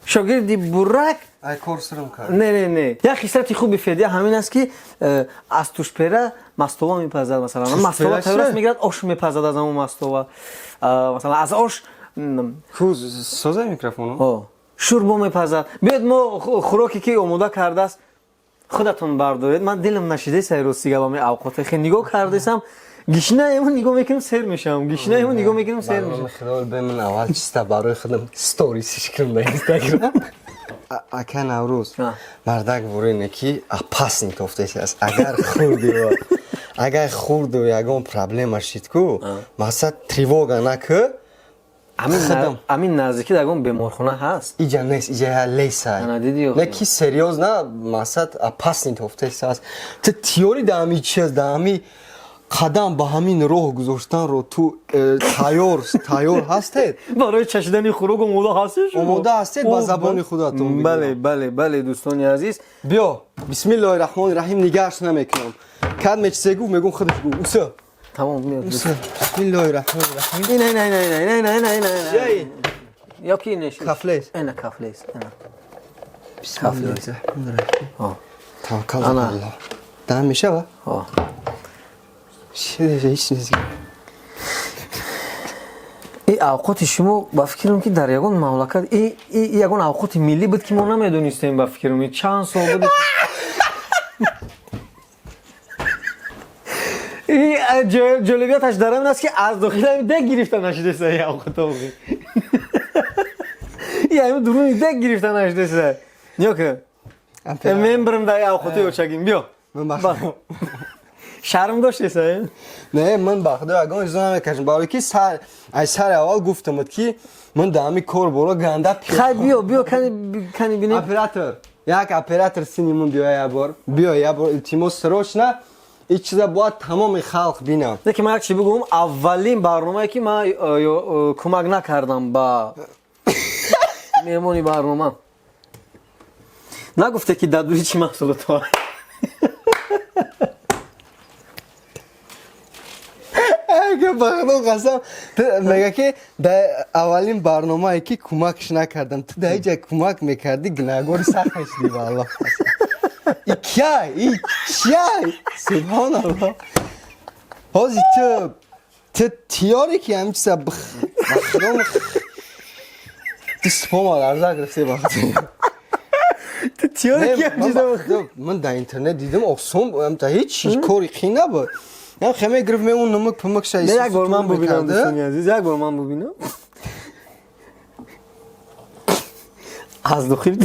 шогирди Бурак. Ай кор сирм кард. Не, не, не, як хислати хуби Федя ҳамин аст, ки аз тушпера мастова мепазад. Масалан, мастова тайёр мегирад, ош мепазад аз ҳамон мастова. Масалан, аз ош Ку соза микрофону. Шӯрбо мепазад. Биёед, мо хӯроке ки омода кардааст, худатон бардоред. Ман дилам нашидаи рости гап, ами авқоте хе нигоҳ кардесам, гишнаему нигоҳ мекунам, сер мешавам, гишнаему нигоҳ мекунам, сер мешавам. Худо, бе ман аввал чиста барои худам сторисиш кунам дар Инстаграм. Ака Наврӯз, мардак ворине ки опасный тофтеси аст. Агар хурди, агар хурду ягон проблема шид ку, масад тревога накӯ. Амин наздики ягон беморхона ҳаст? Иҷа нест, иҷа леса. Не ки серьёзно, масад опасный тофтеси аст. Ту тиёри да ҳами чиз, да ҳами қадам ба ҳамин роҳ гузоштанро ту тайёр, тайёр ҳастед? Барои чашидани хӯрок омода ҳастед? Омода ҳастед ба забони худатон? Бале, бале, бале, дӯстони азиз. Биё, бисмиллоҳи раҳмони раҳим. Нигаҳш намекунам, кадме чизе гуфт, мегум, худаш гуфт, уса. Тамом, меёд. Бисмиллоҳи раҳмони раҳим. Ина, ина, ина, ина, ина, ина, ина, ина. Ё ки ин кафлес. Ина кафлес, ина. Бисмиллоҳи раҳмони раҳим, таваккал аллоҳ. Даҳан мешава? Ҳеч нест. И авқоти шумо, ба фикрам, ки дар ягон мамлакат и ягон авқоти миллӣ буд, ки мо намедонистем. Ба фикрам, чанд сол буд. Ҷолибияташ дар ҳамин аст, ки аз дохили ҳамин дег гирифта нашидеса. И авқото и ҳамин дуруни дег гирифта нашидеса. Ниё ки мен бирм дар авқоти очагим, биё, шарм доштеса? Не, ман ба худо ягон чизо намекашам, барои ки аз сари аввал гуфтамад, ки ман дар ҳамин кор боро ганда. Хай, биё, биё, кани бинем. Оператор, як оператор сини ман, биё як бор, биё як бор, илтимос, срочно. Ин чиза бояд тамоми халқ бинам. Не ки ман як чи бигӯм: аввалин барномае ки ман кӯмак накардам ба меҳмони барнома, нагуфте ки дар дури чӣ маҳсулотҳо. Ба худо қасам, мега ки дар аввалин барномае ки кӯмакш накардам. Ту дар иҷа кӯмак мекардӣ, гунаҳгори сахт мешудӣ, ба Аллоҳ. И кияй, и чияй, субҳоналлоҳ. Ҳозир ту тиёре ки ҳамин чиза ба худо дистпома ларза гирифте ба Ту тиёре ки ҳамин чиза? Ман дар интернет дидам, осон, ҳеҷ кори қин набуд. Я хеме гирифт, меун намак памак шай. Як бор ман бубинам, дӯстони азиз, як бор ман бубинам. Аз дохил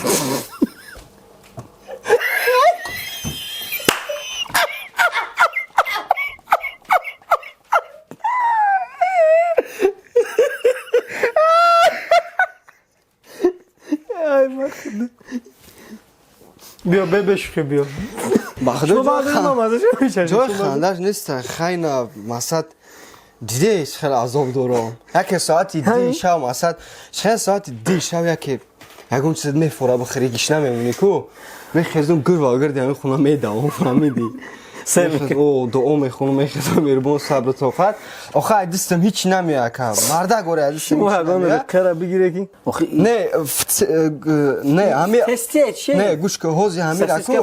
биё, бешухӣ, биё. Ҷои хандаш нест, хайна масад дидеш, хеле азоб дорам. Яке соати 2 шав, масад хеле соати 2 шав, яке ягон чиз мефора, бихӯри, гишна мемонӣ ку, мехезум, гирва гирди ҳамин хона медавам, фаҳмидӣ? Дуо мехонам, мехезам, меҳрубон, сабру тоқат. Охи ай дастам ҳеч намеяд, ака мардак, оре, аз дастам ҳеч намеяд. Қара бигире ки Не, не, ҳами не, гӯш кун, ҳози ҳамира ку,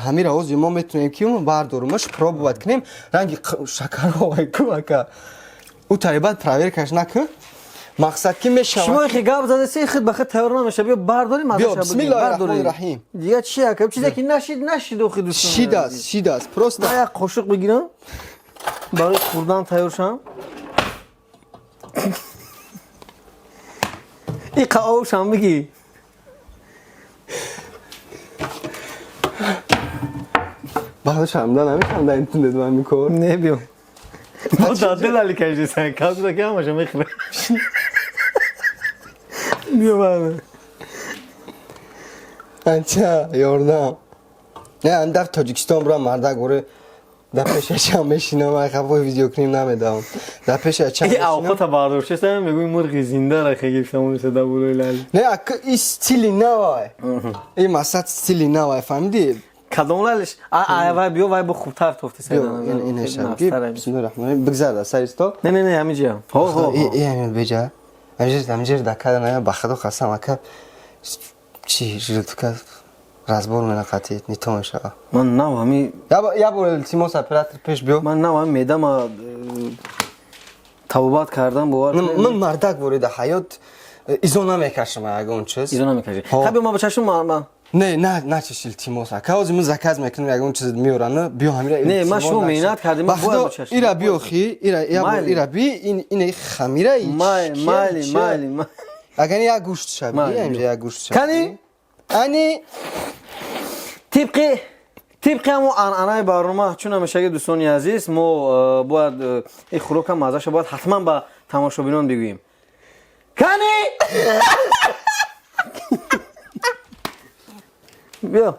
ҳамира ҳози мо метавонем ки бардорумаш, пробовать кунем, ранги шакаро ку, ака, ӯ тари баъд проверкаш накун, мақсад ки мешавад. Шумо хе гап задаси, худ ба худ тайёр намеша. Биё, бардорим. Биё, бисмиллоҳи раҳмони раҳим. Дига чи, ака, чизе ки нашид, нашид, охи, дӯстон. Шидаст, шидаст, просто. Ман як қошуқ бигирам, барои хӯрдан тайёр шавам. И қаовшам бигӣ. Баъд шармда намешам дар интернет ман микор. Не, биё. Мо дар дил али кашисан, калта ки ҳамаша мехӯра. Биё баъд. Анча, ёрдам. Не, ан дар Тоҷикистон бурам, мардак оре дар пеши ачам мешинам, ай хафои видео кунем намедавам. Дар пеши ачам И авқота бардоштесам, мегӯи мурғи зинда ра хе гирифтам униса дар болои лали. Не, ака и стили навай. И масад стили навай, фаҳмидӣ? Кадом лалиш? А вай биё, вай бо хубтар тофти. Биё, ин ин ки бисмиллоҳи раҳмони раҳим, бигзар дар сари стол. Не, не, не, ҳамиҷа. Ҳо, ҳо. И ҳамин беҷа. Ҳамиҷа дар када ная, ба худо қасам, ака чи жилтука разбор менақатид, не то мешава. Ман нав ҳами Я бор, илтимос, оператор, пеш биё. Ман нав ҳами медама табобат кардан, бовар. Ман мардак ворида ҳаёт изо намекашам ягон чиз. Изо намекашӣ. Ха, биё, ман ба чашм ман Не, на, начеш, илтимос, ака, ҳозир ман заказ мекунам, ягон чиз меорана, биё ҳамира. Не, ман шумо меҳнат кардем, бояд ба чашм. Ира биё, хи ира, я бор ира би, ин ин хамира. Майли, майли, майли. Агар як гӯшт шаби, инҷа як гӯшт шаби. Кани? Ани. Тибқи ҳамон анъанаи барнома, чун ҳамешаги, дӯстони азиз, мо бояд ин хӯрока маззаша бояд ҳатман ба тамошобинон бигӯем. Кани, биё,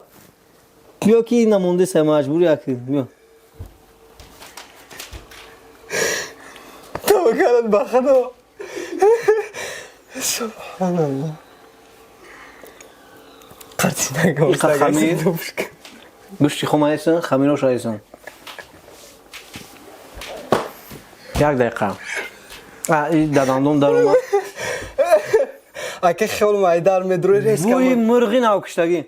биё, ки намонде са маҷбур як, биё. Таваккалат ба худо, субҳаналлоҳ. Хамир, гӯшти хом айсан, хамирош айсан. Як дақиқа, дар дандон даромад. Ака, хело майдар медрои резка. Бӯи мурғи навкуштагӣ.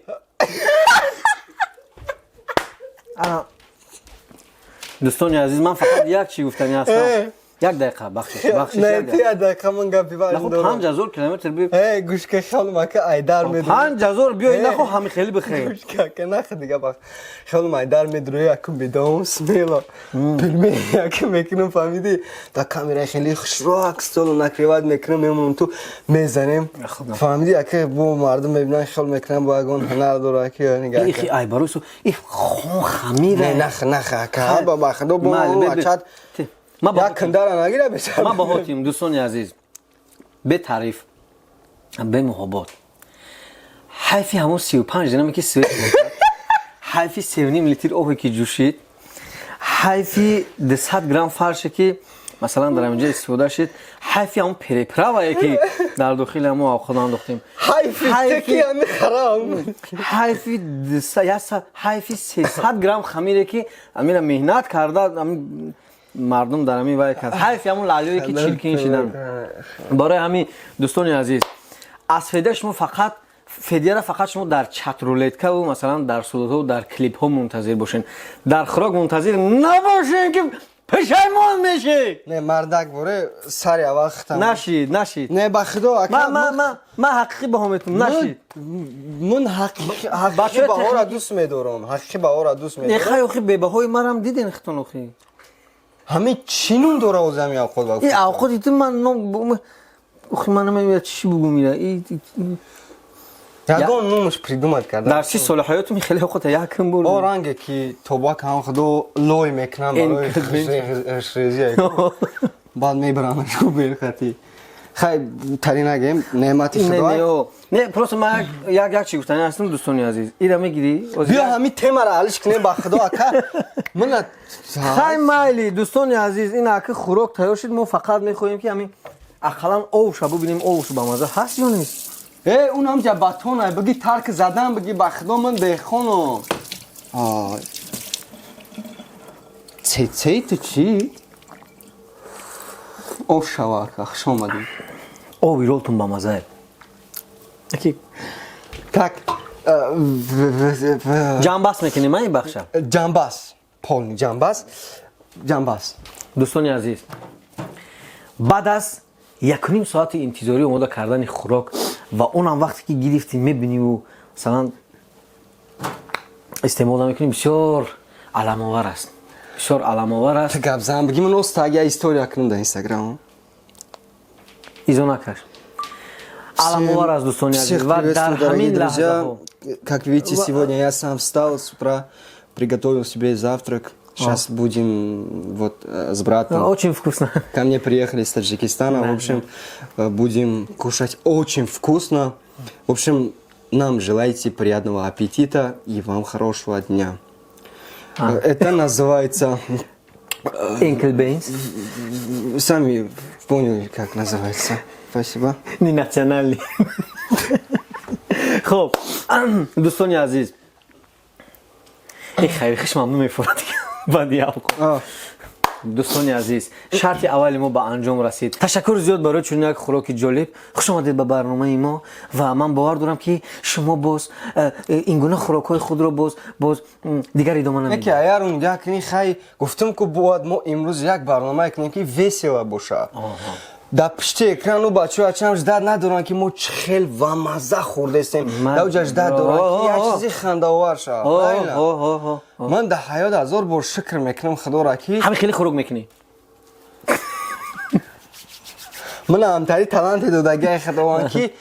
Дӯстони азиз, ман фақат як чӣ гуфтанӣ ҳастам. Як дақиқа, бахшиш, бахшиш. Не, дақиқа, ман гапи 5000 километр би. Э, гӯшка, хело мака айдар медрои. 5000 биё, нахо ҳами хеле бихӯрем. Гӯшка, ака, нахо дига, бахш. Хело майдар медрои, акум бидом смело. Пельмени ака мекунам, фаҳмидӣ? Дар камера хеле хушрӯ столу накрывать мекунам, мемонам ту, мезанем. Фаҳмидӣ, ака, бо мардум мебинан, хел мекунам, бо ягон ҳунар дора, ака, нигаҳ. Ихи ай барои су, их хон хамира. Не, нах, нах, ака, ба худо, бо ачат. Як кандара нагира бечара. Ман баҳотим, дӯстони азиз, бетариф, бемуҳобот. Ҳайфи ҳамон 35 динаме ки свет, ҳайфи 3,5 литр обе ки ҷӯшид, ҳайфи 200 грамм фарше ки масалан дар ҳаминҷа истифода шид, ҳайфи ҳамон переправае ки дар дохили ҳамон овқот андохтем. Ҳайфи ҳайфи 300 грамм хамире ки амира меҳнат карда мардум дар ҳамин вай кард, ҳайфи ҳамон лалёе ки чиркин шидан. Барои ҳамин, дӯстони азиз, аз федя шумо фақат федяра фақат шумо дар чатрулеткаву масалан дар сурудҳо, дар клипҳо мунтазир бошен, дар хӯрок мунтазир набошен, ки пешаймон мешед. Не, мардак боре сари аввал хитам. Нашид, нашид. Не, ба худо, ака. Ман ҳақиқӣ баҳо метунам, нашид. Ман ҳақиқӣ баҳора дӯст медорам, ҳақиқӣ баҳора дӯст медорам. Хай, охи бебаҳои марам диден хитон, охи. Ҳамин чӣ нум дора ози ҳамин авқот? Ба ин авқоти ту ман ном, охи, ман намедонам чӣ бугум ира. Ягон нумаш придумать карда. Дар 30 соли ҳаётум хеле авқота якм бур. О, ранге ки тобак ҳам худо лой мекунам барои хушрезия, баъд мебарамаш берхати. Хай, тари нагем, неъмати худо. Не, просто ман як чӣ гуфтани ҳастам, дӯстони азиз, ира мегирӣ. Биё, ҳамин темаро ҳалиш кунем, ба худо, ака, мана. Хай, майли, дӯстони азиз, ин ака хӯрок тайёр шуд, мо фақат мехоҳем ки ҳамин ақаллан овша бубинем, овш ба маза ҳаст ё нест. Э, унам ҷа батона биги, тарк задан биги, ба худо, ман деҳқоно. Цецей, ту чӣ об шава, ака, хуш омадӣ. Оби ролтун ба мазае. Так. Ҷамъбаст мекунем ин бахша. Ҷамъбаст, полный ҷамъбаст, ҷамъбаст. Дӯстони азиз, баъд аз 1,5 соати интизорӣ омода кардани хӯрок ва онам вақте ки гирифтӣ, мебиниву масалан истеъмол намекунӣ, бисёр аламовар аст, бисёр аламовар аст. Гапзан биги, ман остаг я история кунам дар Инстаграм. Изо накаш. Аламовар аст, дӯстони азиз, ва дар ҳамин лаҳзаҳо Как видите, сегодня я сам встал с утра. Приготовил себе завтрак. Сейчас будем вот с братом. Очень вкусно. Ко мне приехали из Таджикистана. В общем, будем кушать очень вкусно. В общем, нам желайте приятного аппетита и вам хорошего дня. Это называется. Ankle beans. Сами поняли, как называется. Спасибо. Не национальный. Хоб, дӯстони азиз, эй, хайр, хиш мамнун мефурад баъди авқот. Дӯстони азиз, шарти аввали мо ба анҷом расид. Ташаккури зиёд барои чунин як хӯроки ҷолиб. Хуш омадед ба барномаи мо ва ман бовар дорам, ки шумо боз ин гуна хӯрокҳои худро боз дигар идома Неки намедиҳед. Агар он як ни, хай, гуфтам, ку бояд мо имрӯз як барнома кунем, ки весело бошад. Дар пишти экрану бачаҳо ачам ждать надоранд, ки мо чӣ хел ва мазза хӯрдестем. Дар ждать доранд, ки як чизи хандаовар шавад. Правильно? Ман дар ҳаёт ҳазор бор шукр мекунам Худоро, ки Ҳамин хеле хӯрок мекунӣ. Ман ҳамтари таланте додагиаи Худованд, ки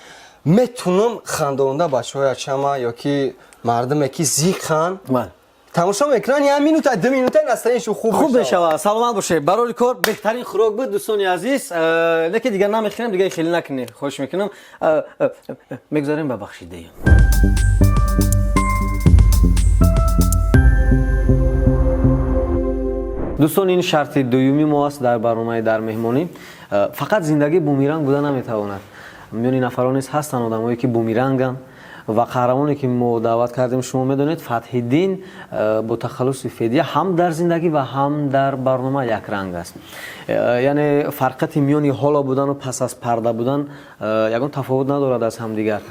метунам хандонда бачаҳои ачама ё ки мардуме, ки зиқанд, тамошо мекунанд, як минута, 2 минута настроение шу хуб. Хуб мешавад. Саломат бошед. Барори кор, беҳтарин хӯрок буд, дӯстони азиз. Лекин дигар намехӯрем, дигар хеле накунед, хоҳиш мекунам. Мегузарем ба бахши дуюм. Дӯстон, ин шарти дуюми мо аст дар барномаи «Дар меҳмонӣ». Фақат зиндагӣ бумеранг буда наметавонад. Миёни нафарон низ ҳастанд одамое, ки бумеранганд, ва қаҳрамоне, ки мо даъват кардем, шумо медонед, Фатҳиддин бо тахаллуси Федия, ҳам дар зиндагӣ ва ҳам дар барнома якранг аст. Яъне фарқияти миёни ҳоло будану пас аз парда будан ягон тафовут надорад аз ҳамдигар.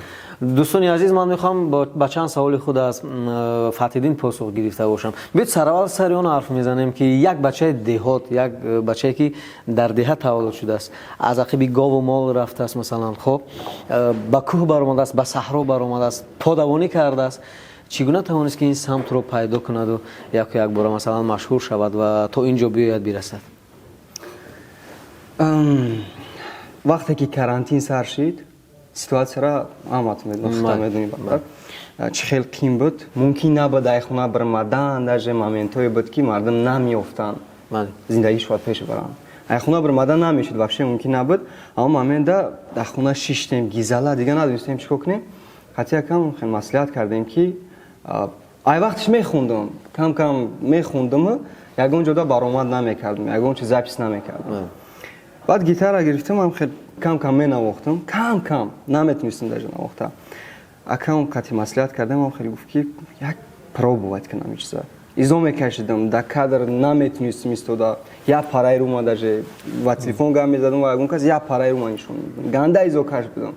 Дӯстони азиз, ман мехоҳам ба чанд саволи худ аз Фатҳиддин посух гирифта бошам. Биёед, сараввал сари он ҳарф мезанем, ки як бачаи деҳот, як бачае, ки дар деҳа таваллуд шудааст, аз ақиби гову мол рафтааст, масалан, хоб, ба кӯҳ баромадааст, ба саҳро баромадааст, подавонӣ кардааст, чӣ гуна тавонист, ки ин самтро пайдо кунаду яку якбора, масалан, машҳур шавад ва то ин ҷо биёяд, бирасад? Вақте ки карантин сар шид, ситуация ра ҳамат медонӣ, чӣ хел қин буд. Мумкин набуд ай хона бирмадан. Даже момент ҳое буд, ки мардум намеёфтанд зиндагиш бояд пеш баранд. Ай хона бирмадан намешуд, вообще мумкин набуд. Ҳамон момент а дар хона шиштем, гизала, дигар надонистем чӣ кор кунем. Ҳатто якам хел маслиҳат кардем, ки ай вақтиш мехондум, кам кам мехондуму ягон ҷода баромад намекардум, ягон чи запись намекардум. Баъд гитара гирифтам, ам хел кам кам менавохтам, кам кам, наметунистам даже навохта. Акам қати маслиҳат кардам, ам хеле гуфт, ки як пробовать кунам чиза. Изо мекашидам, дар кадр наметунистам истода, як параи рума даже ва телефон гап мезадам ва ягон кас як параи рума нишон медодам, ганда изо каш будам,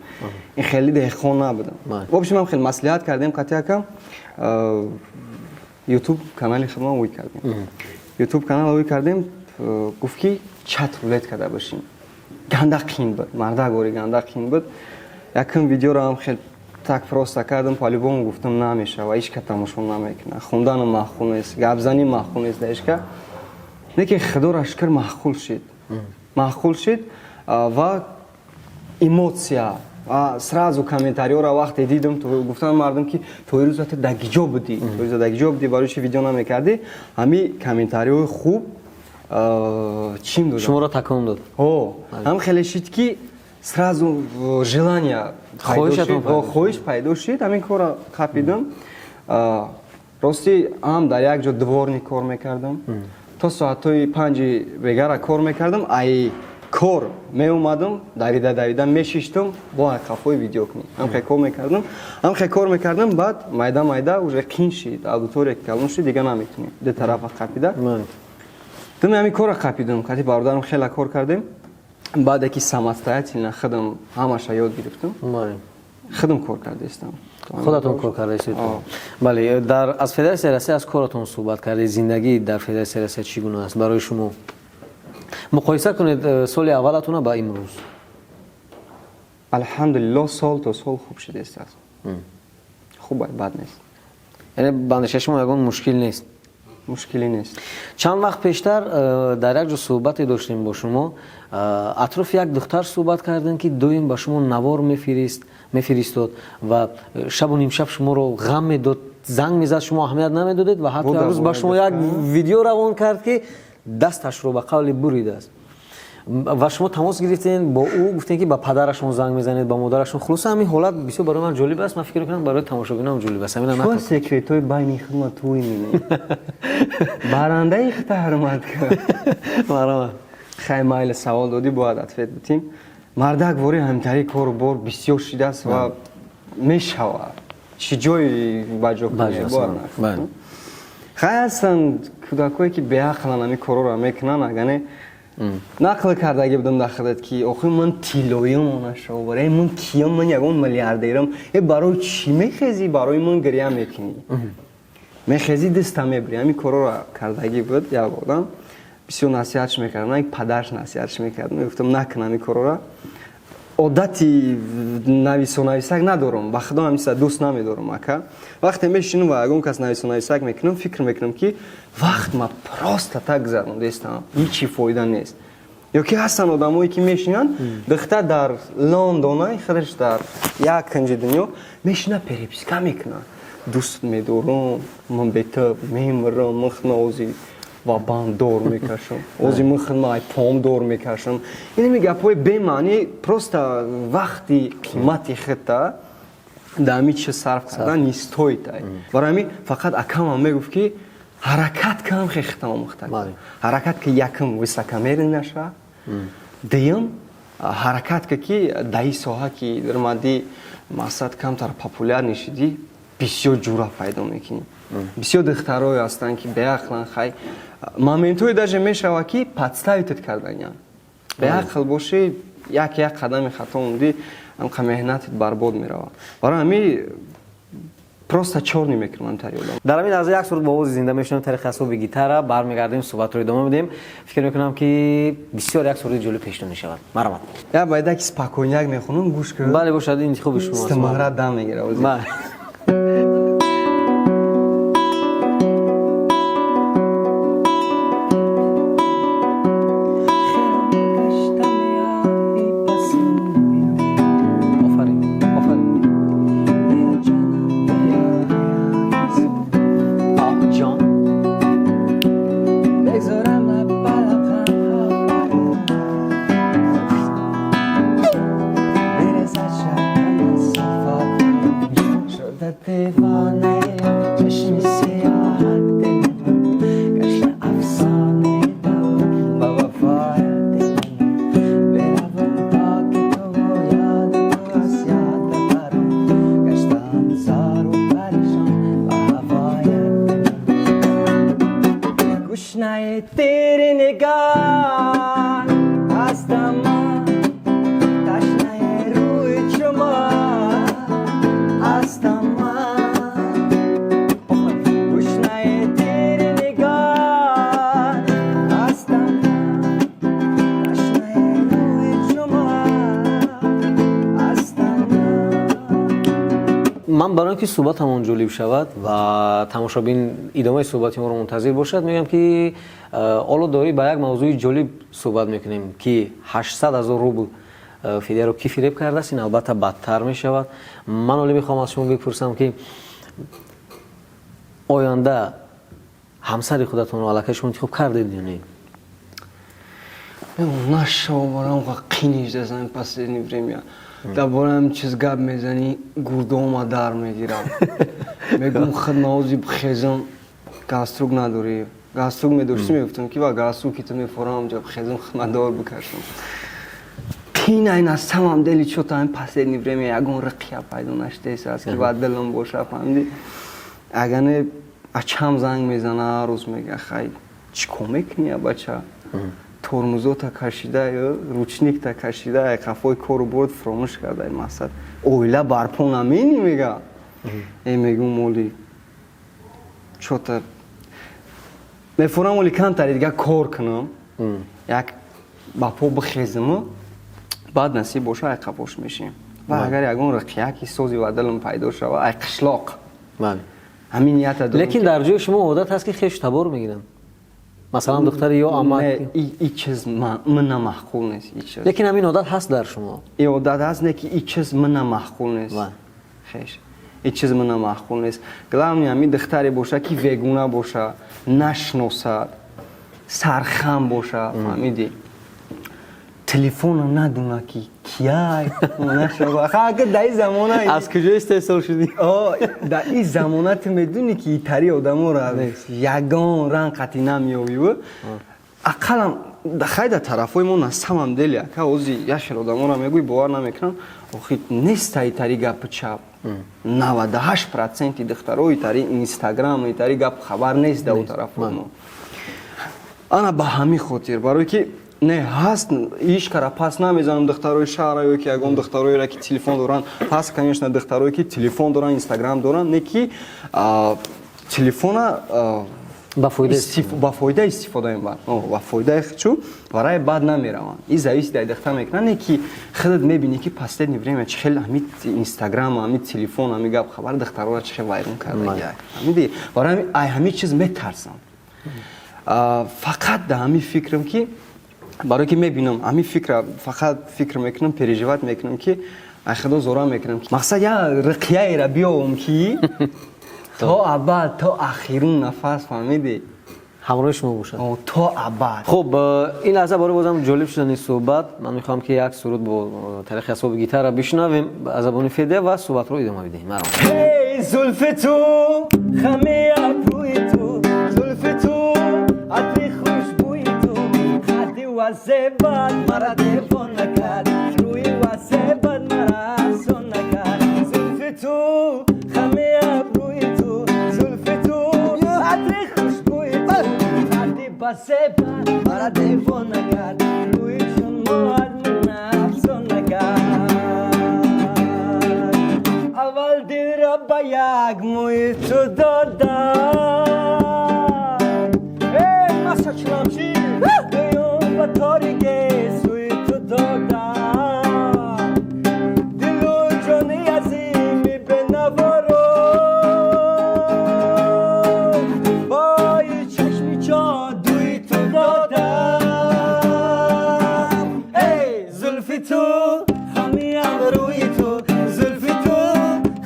ин хеле деҳқон набудам. В общем, ам хеле маслиҳат кардем қати акам, Ютуб канали худмон ӯй кардем. Ютуб канал ӯй кардем, гуфт, ки чат рулет карда бошем. Ганда қин буд, мардагори, ганда қин буд. Якум видеоро ҳам хел так просто кардам, по-любому гуфтам, намешава, ҳеч ка тамошо намекунад, хондану маъқул нест, гапзанӣ маъқул нест да ҳеч ка. Лекин Худоро шукр, маъқул шид, маъқул шид ва эмоция сразу комментарий ҳоро вақте дидам, гуфтан мардум, ки то ирӯза ту дар гиҷо будӣ, то ирӯза дар гиҷо будӣ, барои чи видео намекардӣ? Ҳами комментарий ҳои хуб чим додам. Шуморо такон дод. Ҳам хеле шид, ки сразу желание, хоҳиш пайдо шид, ҳамин корро қапидам. Рости, ҳам дар як ҷо дворник кор мекардам, то соатҳои 5-и бегара кор мекардам. Ай кор меомадам, давида давида мешиштам бо қафои видео кунӣ, ҳамхе кор мекардам, ҳамхе кор мекардам. Баъд майда майда уже қин шид, аудитория калон шид, дигар наметунем ду тарафа қапида. Думи ҳамин корро қапидам, қати бародарам хеле кор кардем. Баъде ки самостоятельно худам ҳамаша ёд гирифтам, худам кор кардаистам. Худатон кор кардаистед, бале. Дар аз Федератсияи Россия, аз коратон суҳбат кардед. Зиндагӣ дар Федератсияи Россия чӣ гуна аст барои шумо? Муқоиса кунед соли аввалатона ба имрӯз. Алҳамдулилло, сол то сол хуб шудааст, хуб, бад нест. Яъне ба андешаи шумо ягон мушкил нест? Мушкилӣ нест. Чанд вақт пештар дар як ҷо суҳбате доштем бо шумо, атрофи як духтар суҳбат кардем, ки доим ба шумо навор мефиристод ва шабу нимшаб шуморо ғам медод. Занг мезад, шумо аҳамият намедодед ва ҳатто як рӯз ба шумо як видео равон кард, ки дасташро ба қавли буридааст, ва шумо тамос гирифтен бо ӯ, гуфтем, ки ба падарашон занг мезанед, ба модарашон. Хулоса, ҳамин ҳолат бисёр барои ман ҷолиб аст. Ман фикр мекунам, барои тамошобинам ҷолиб аст. Ҳамина нақл секретҳои байни худма туй мине барандаи хита ҳурмат кун. Марҳамат. Хай, майли, савол додӣ, бояд ответ битим. Мардак вори ҳамтари кору бор бисёр шидааст ва мешавад, чӣ ҷои баҷо. Хай, ҳастанд кӯдакое, ки беақлан, ҳамин корҳоро мекунанд. Агане нақл кардаги будам дар худат, ки охи ман тиллоим онашовар, э ман киям, ман ягон миллиардерам, э барои чӣ мехезӣ, барои ман гиря мекунӣ, мехезӣ, даста мебирӣ. Ҳамин корҳоро кардагӣ буд. Як одам бисёр насиҳатш мекардам, як падарш насиҳатш мекард, мегуфтам, накун ҳамин корҳоро. Одати нависонависак надорам, ба худо, ҳамиса дӯст намедорам, ака. Вақте мешинам ва ягон кас нависонависак мекунам, фикр мекунам, ки вақт ма просто так гузарондестам, ҳичи фоида нест. Ё ки ҳастанд одамое, ки мешинанд, духтар дар Лондона, худаш дар як канҷи дунё мешина, переписка мекунад: дӯст медорам, ман бе ту мемирам, ман худма ози ва банд дор мекашам, ози ман худма ай пом дор мекашам. Инами гапҳои бемаънӣ, просто вақти қимати худта дар ҳамин чиз сарф кардан не стоит. Ай барои ҳамин фақат акамам мегуфт, ки ҳаракат кам, хехта омӯхта, ҳаракат ки якм высокомерный наша, дуюм ҳаракат ка, ки даи соҳа ки даромадӣ, мақсад, камтар популяр нишидӣ, бисёр ҷура пайдо мекунӣ. Бисёр духтарое ҳастанд, ки беақлан. Хай, моментҳое даже мешавад, ки подставить карданян. Беақл бошӣ, як як қадами хато мондӣ, ҳамқа меҳнатит барбод меравад. Барои ҳамин просто чёрный мекунам тари одам. Дар ҳамин лаҳза як суруд бо овози зинда мешунавем тариқи асбоби гитара. Бармегардем, суҳбатро идома медиҳем. Фикр мекунам, ки бисёр як суруди ҷолиб пешниҳод мешавад. Марҳамат. Як байда ки спокойняк мехонам, гӯш кун. Бале, бошад, интихоби шумо. Истимара дам мегира. Бале. Офарин, офарин. Оҳ, ҷон. Бигзорам лаб ба лаб, برسد شبم از صفا شده دیوانه، چشم سیاه دل من گشته افسانه، دورم با وفای دل من بروم تا که تو و یاد تو از یاد ببرم، گشتم زار و پریشان با هوای دل من. گشنه تیر نگاه هستم من، تشنه روی شما هستم من، گشنه تیر نگاه هستم من، تشنه روی شما هستم من. Ман барои он ки суҳбатамон ҷолиб шавад ва тамошобин идомаи суҳбати моро мунтазир бошад, мегӯям, ки ҳоло дорӣ ба як мавзӯи ҷолиб суҳбат мекунем, ки 800 ҳазор рубл фидияро кӣ фиреб кардааст. Ин албатта бадтар мешавад. Ман ҳоле мехоҳам аз шумо бипурсам, ки оянда ҳамсари худатонро аллакай шумо интихоб кардед ё не? Нашаварам, қиниш дазан. Последнее время дар бораи ҳамин чиз гап мезанӣ, гурдома дар мегирам. Мегӯм, хидмаози бихезам, галстук надорӣ. Галстук медоштӣ, мегуфтам, ки ва галстуки ту мефорам, ҷа бихезам, хидматдор бикашам. Қинай на самом деле, чё-то ҳамин последнее время ягон риқия пайдо нашудааст, аст ки ба дилам боша, фаҳмидӣ? Агане ачам занг мезана ҳар рӯз, мега: хай, чӣ кор мекунӣ, бача? Тормозота кашида ё ручникта кашида, қафои кору борд фуромӯш карда, мақсад, оила барпо намени, мега. Э, мегӯм, моли чё-то мефурам, оли камтари дига кор кунам, як ба по бихезиму баъд насиб боша, ай қафош мешем. Ва агар ягон риқияки сози ва дилам пайдо шава, ай қишлоқ, ҳамин нията дорам. Лекин дар ҷои шумо одат ҳаст, ки хешу табор мегиранд, масалан, духтари ё амак. Не, и чиз мана маъқул нест, и чиз. Лекин ҳамин одат ҳаст дар шумо. И одат ҳаст, не ки и чиз мана маъқул нест. Хеш Ҳеҷ чиз мана маъқул нест. Главное, ҳамин духтаре боша, ки вегуна боша, нашносад, сархам боша, фаҳмидӣ, телефона надуна, ки кияй нашава. Дар ин замона Аз куҷо истеҳсол шудӣ? Дар ин замона ту медунӣ, ки итари одаморо ягон ранг қатӣ намеёвӣ. Ақаллан хай, дар тарафҳои мо, на самом деле, ака, ози як хел одаморо мегӯй, бовар намекунам. Охи, неста итари гапи чап. 98% духтаро итари Инстаграм, итари гап хабар нест дар тарафҳои мо. Ана ба ҳамин хотир, барое ки не ҳаст, ҳеҷ кара пас намезанам духтарои шаҳра ё ки ягон духтароеро, ки телефон доранд. Ҳаст, конечно, духтарое, ки телефон доранд, Инстаграм доранд, не ки телефона ба фоида истифода мебаранд, ба фоидаи чу вараи бад намераванд. И зависит ай духтар мекунанд, не ки худат мебинӣ, ки последнее время чӣ хел ҳами Инстаграм, ҳами телефон, ҳами гап хабар духтарора чӣ хел вайрон кардаги. Ҳамиди барои ай ҳами чиз метарсам. Фақат да ҳами фикрам, ки барое ки мебинам, ҳамин фикра фақат фикр мекунам, переживать мекунам, ки ай Худо зора мекунам. Мақсад, як риқияеро биёвам, ки то абад, то ахирун нафас, фаҳмидӣ, ҳамроҳи шумо бошад. То абад. Хуб, ин лаҳза барои бозам ҷолиб шудани суҳбат ман мехоҳам, ки як суруд бо тариқи асбоби гитара бишнавем аз забони Федя ва суҳбатро идома бидиҳем. Зулфи ту, хами абрӯи ту, зулфи ту, атри хушбӯи ту, қадди вазебат мара девона кард, рӯи вазебат мара афсона кард. Зулфи ту, хами абрӯи ту, зулфи ту, атри хушбӯи ту, қадди вазебат мара девона кард, рӯи чун моҳат мана афсона кард. Аввал дилро ба як мӯи ту додам, эй масачламчи, дуюм ба ториге сӯи ту додам, дилу ҷони азими бенаворо бои чашми ҷодуи ту додам. Эй, зулфи ту, хами абрӯи ту, зулфи ту,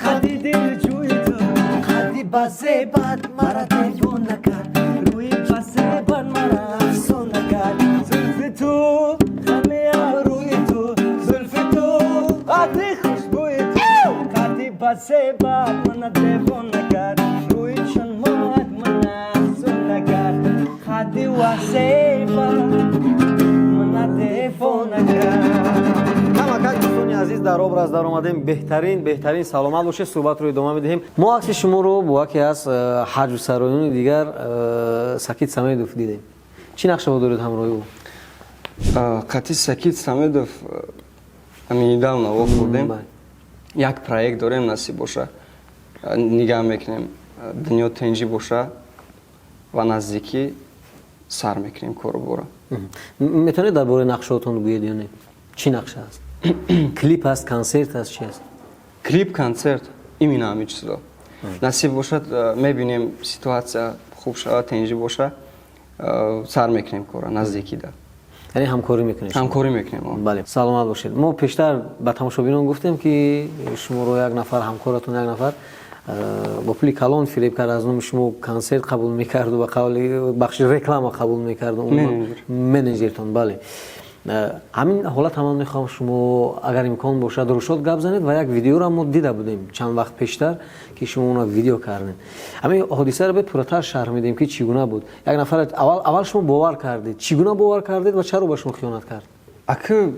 қадди дилҷӯи ту, қадди базебат мара девона кард, рӯи базебат мара афсона кард. Зулфи ту, хами абрӯи ту, зулфи ту, қадди хушбӯи ту, қадди базебат мана девона кард, рӯи чун моҳат мана афсона кард, қадди вазебат мана девона кард. Камакак, дӯстони азиз, дар образ даромадем. Беҳтарин, беҳтарин, саломат бошед. Суҳбатро идома медиҳем. Мо акси шуморо бо яке аз ҳаҷвсароёни дигар, Сакит Самедов, дидем. Чӣ нақшаҳо доред ҳамроҳи ӯ? Қати Сакит Самедов ҳамин недавно вохӯрдем. Як проект дорем, насиб боша, нигаҳ мекунем, дунё тинҷӣ боша ва наздикӣ сар мекунем кору бора. Метавонед дар бораи нақшаотон гӯед ё не? Чӣ нақша аст? Клип аст, консерт аст, чи аст? Клип, консерт, именно ҳамин чизо. Насиб бошад, мебинем, ситуация хуб шавад, тинҷӣ боша, сар мекунем кора наздикида. Яъне ҳамкорӣ мекунед? Ҳамкорӣ мекунем. Бале, саломат бошед. Мо пештар ба тамошобинон гуфтем, ки шуморо як нафар ҳамкоратон, як нафар бо пули калон фиреб кард, аз номи шумо консерт қабул мекарду, ба қавли бахши реклама қабул мекарду, менеҷертон. Бале, ҳамин ҳолат ҳаман мехоҳам, шумо агар имкон бошад, рӯшод гап занед. Ва як видеоро мо дида будем чанд вақт пештар, ки шумо она видео кардем. Ҳамин ҳодисаро бе пурратар шарҳ медиҳем, ки чӣ гуна буд. Як нафар аввал шумо бовар кардед, чӣ гуна бовар кардед ва чаро ба шумо хиёнат кард? Ака,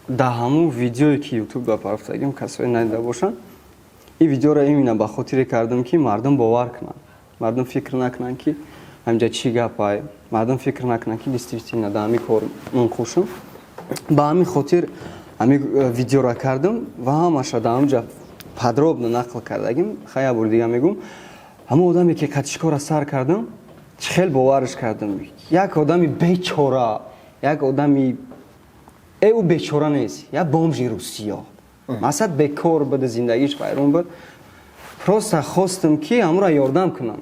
дар ҳамун видеое, ки Ютуб да парафтагим, касое надида бошанд, ин видеоро именно ба хотире кардам, ки мардум бовар кунанд, мардум фикр накунанд, ки ҳамҷа чӣ гапай, мардум фикр накунанд, ки действительно дар ҳамин кор мунқушам. Ба ҳамин хотир ҳамин видеоро кардам ва ҳамаша дар ҳамҷа подробно нақл кардагим. Хай, як бори дига мегӯм: ҳамон одаме, ки қатишкора сар кардам, чӣ хел боварш кардам, як одами бечора, як одами ӯ бечора нест, як бомжи Русиё, масалан, бекор буд, зиндагиш вайрон буд. Просто хостам, ки ҳамонро ёрдам кунам.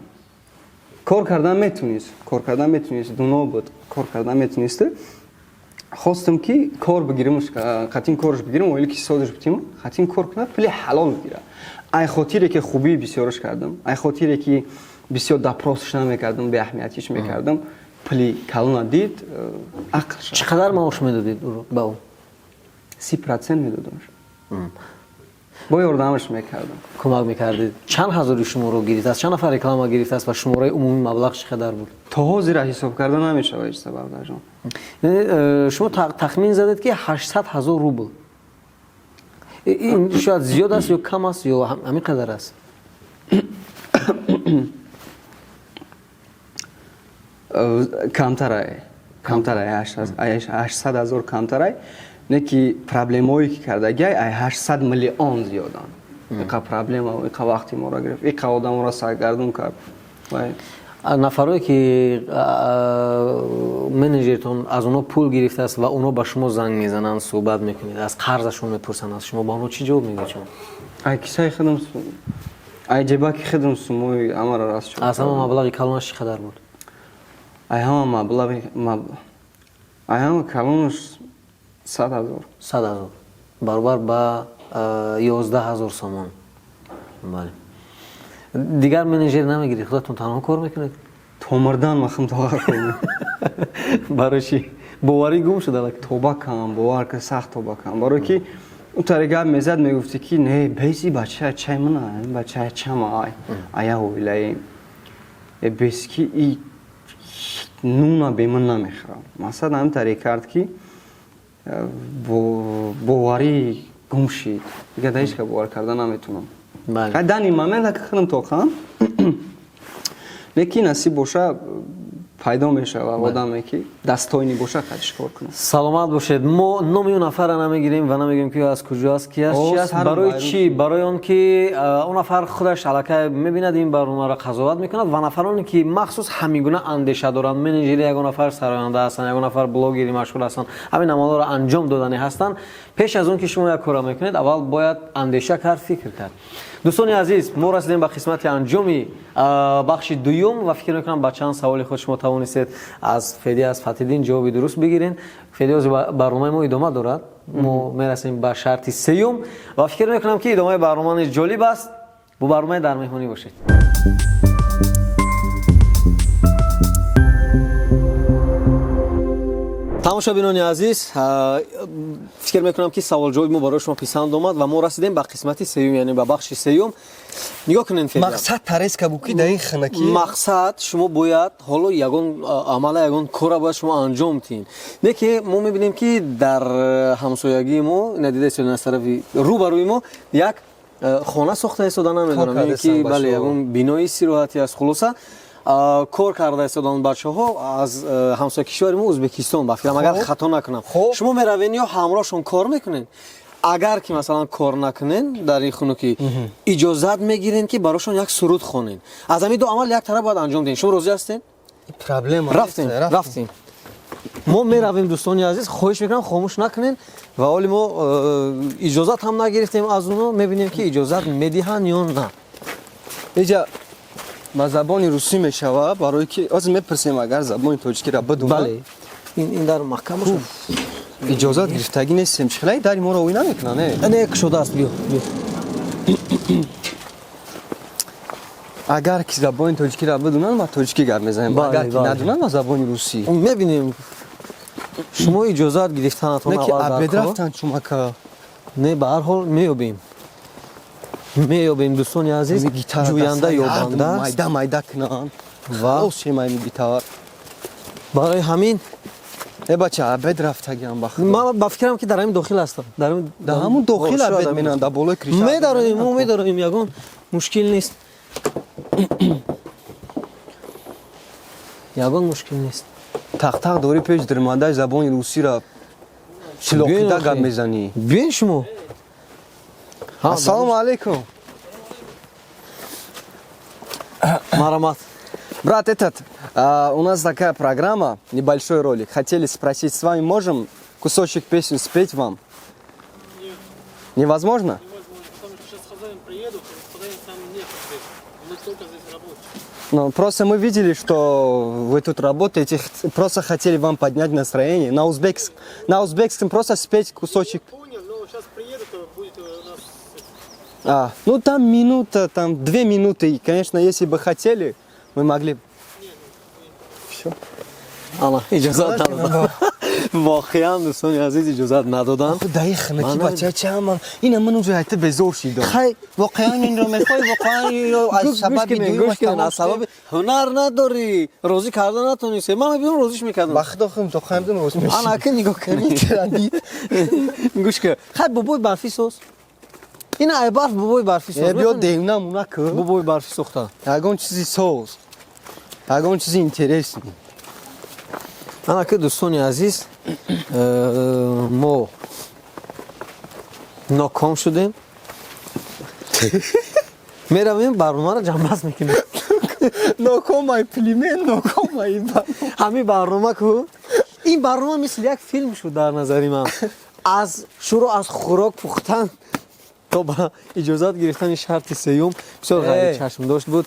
Кор кардан метунист, кор кардан метунист, дуно буд, кор кардан метунист. Хостам, ки кор бигирим, қатин корш бигирим, оили ки созиш битим, қатин кор кунад, пули ҳалол бигира. Ай хотире ки хубии бисёрш кардам, ай хотире ки бисёр допрос ш намекардам, беаҳамиятиш мекардам, пули калона дид, ақл шад. Чӣ қадар маош медодед ба ӯ? 30% медодамш, бо ёрдамаш мекардам. Кӯмак мекардед. Чанд ҳазори шуморо гирифтааст, чанд нафар реклама гирифтааст ва шумораи умумии маблағ чӣ қадар буд? То ҳозира ҳисоб карда намешавад ҳеҷ сабаб, даҷон. Шумо тахмин задед, ки 800 ҳазор рубл. Ин шояд зиёд аст ё кам аст ё ҳамин қадар аст? Камтарай, камтарай, 800 ҳазор камтарай. Не ки проблемое ки кардагиай, ай 800 миллион зиёданд. Иқа проблема, иқа вақти моро гирифт, иқа одаморо саргардон кард. Нафарое ки менеҷертон аз онҳо пул гирифтааст ва онҳо ба шумо занг мезананд, суҳбат мекунед, аз қарзашон мепурсанд аз шумо, ба онҳо чӣ ҷавоб мегӯед шумо? Ай кисаи худам, ай ҷебаки худам сумои ҳамаро раст шуд. Аз ҳама маблағи калонаш чӣ қадар буд? Ай ҳама маблағи, ай ҳама калонаш 100 000. 100 000 баробар ба 11 000 сомон. Бале, дигар менеҷер намегиред, худатон танҳо кор мекунед? То мурдан махм тоға кор. Барои чӣ? Боварӣ гум шуда? Тоба кам, бовар ка, сахт тоба кам, барое ки ӯ тари гап мезад, мегуфти ки не, беси бача чай мана, бача чама, ай ая оилаем, бес ки и нуна беман намехӯрам. Мақсад ҳамин таре кард, ки боварӣ гум шид, дигар да ҳеҷ ка бовар карда наметунам. Данный момент ака худам тоқам, лекин насиб боша, пайдо мешава одаме ки достойный боша, қадиш кор кунам. Саломат бошед. Мо номи ӯ нафарра намегирем ва намегӯем, ки аз куҷо аст, ки аст, чи аст. Барои чӣ? Барои он ки он нафар худаш аллакай мебинад ин барномаро, қазоват мекунад. Ва нафароне ки махсус ҳамин гуна андеша доранд, менеҷери ягон нафар сароянда ҳастанд, ягон нафар блогери машҳур ҳастанд, ҳамин амалҳоро анҷом доданӣ ҳастанд, пеш аз он ки шумо як корро мекунед, аввал бояд андеша кард, фикр кард. Дӯстони азиз, мо расидем ба қисмати анҷоми бахши дуюм ва фикр мекунам, ба чанд саволи худ шумо тавонистед аз Феди, аз Фатҳиддин ҷавоби дуруст бигирен. Феди, ози барномаи мо идома дорад. Мо мерасем ба шарти сеюм ва фикр мекунам, ки идомаи барнома низ ҷолиб аст. Бо барномаи «Дар меҳмонӣ» бошед. Тамошобинони азиз, фикр мекунам, ки саволҷавоби мо барои шумо писанд омад ва мо расидем ба қисмати сеюм, яъне ба бахши сеюм. Нигоҳ кунед, Федя. Мақсад тареска буд, ки дар ин хинакӣ. Мақсад, шумо бояд ҳоло ягон амала, ягон кора бояд шумо анҷом диҳед. Не ки мо мебинем, ки дар ҳамсоягии мо, надида истодан, аз тарафи рӯ ба рӯи мо як хона сохта истода, намедонам ки, бале, ягон бинои истироҳатӣ аст. Хулоса, кор карда истодан бачаҳо аз ҳамсоя кишвари мо Ӯзбекистон, ба фикрам, агар хато накунам. Шумо меравен ё ҳамроҳшон кор мекунед? Агар ки масалан кор накунен, дар ин хунукӣ иҷозат мегирен, ки барошон як суруд хонен. Аз ҳамин ду амал як тараф бояд анҷом диҳем. Шумо розӣ ҳастед? Проблема. Рафтем, рафтем, мо меравем. Дӯстони азиз, хоҳиш мекунам, хомӯш накунен. Ва ҳоли мо иҷозат ҳам нагирифтем аз оно, мебинем, ки иҷозат медиҳанд ё на. Иҷа ба забони русӣ мешава, барое ки ҳозир мепурсем, агар забони тоҷикиро бидонад. Бале, ин дар маҳкам бошад. Иҷозат гирифтагӣ нестем. Чихелаи дари моро ӯй намекунад, не? Не, кушодааст, биё, биё. Агар ки забони тоҷикиро бидонанд, ма тоҷикӣ гап мезанем, агар ки надонанд, ба забони русӣ. Мебинем. Шумо иҷозат гирифтанатон Не ки аввал дар обед кор. Рафтан чумака. Не, ба ҳар ҳол меёбем, меёбем, дӯстони азиз. Ҷӯянда ёбанда аст. Майда майда кунанд ва ва шемайми гитар. Барои ҳамин. Э, бача, обед рафтагиам, ба худо. Ман ба фикрам, ки дар ҳамин дохил ҳастам, дар ҳамин. Дар ҳамун дохил обед менанд, дар болои крыша. Медароем, мо медароем, ягон мушкил нест, ягон мушкил нест. Тақтақ дорӣ, пеш дирмадай забони русиро чилоқида гап мезанӣ. Биёен шумо. Ассалому алайкум. Марамат. Брат, этот, у нас такая программа, небольшой ролик. Хотели спросить, с вами можем кусочек песню спеть вам? Невозможно? Невозможно, потому что сейчас хозяин приедут, и хозяин сам нет здесь. Мы только здесь работаем. Ну, просто мы видели, что вы тут работаете, просто хотели вам поднять настроение. На узбекском просто спеть кусочек. Понял, но сейчас приеду, то будет у нас. А, ну там минута, там 2 минуты. И, конечно, если бы хотели, мы могли. Все. Ана, иҷозат надодам. Воқеан, дӯстони азиз, иҷозат надодам. Даи хнаки бача чаман. Ина ман уже айта безор шидам. Хай. Воқеан инро мехоҳӣ, воқеан инро аз сабаби гӯш кунед, аз сабаби ҳунар надорӣ, розӣ карда натонистӣ. Ман мебинам, розиш мекардам. Ба худо хум то хамдум роз мешид. Ана, ки нигоҳ кунед. Гӯш кун. Хай, бобои барфӣ соз. Ина, ай барф бобои барфӣ соз. Э, биё девна муна ку. Бобои барфӣ сохта. Ягон чизи соз. Ягон чизи интересный. Ана ки, дӯстони азиз, мо ноком шудем, меравем, барномаро ҷамъбаст мекунем. Нокомай племен, нокомай. Ҳамин барнома ку, ин барнома мисли як филм шуд дар назари ман, аз шурӯъ аз хӯрок пухтан то ба иҷозат гирифтани шарти сеюм бисёр ғайричашмдошт буд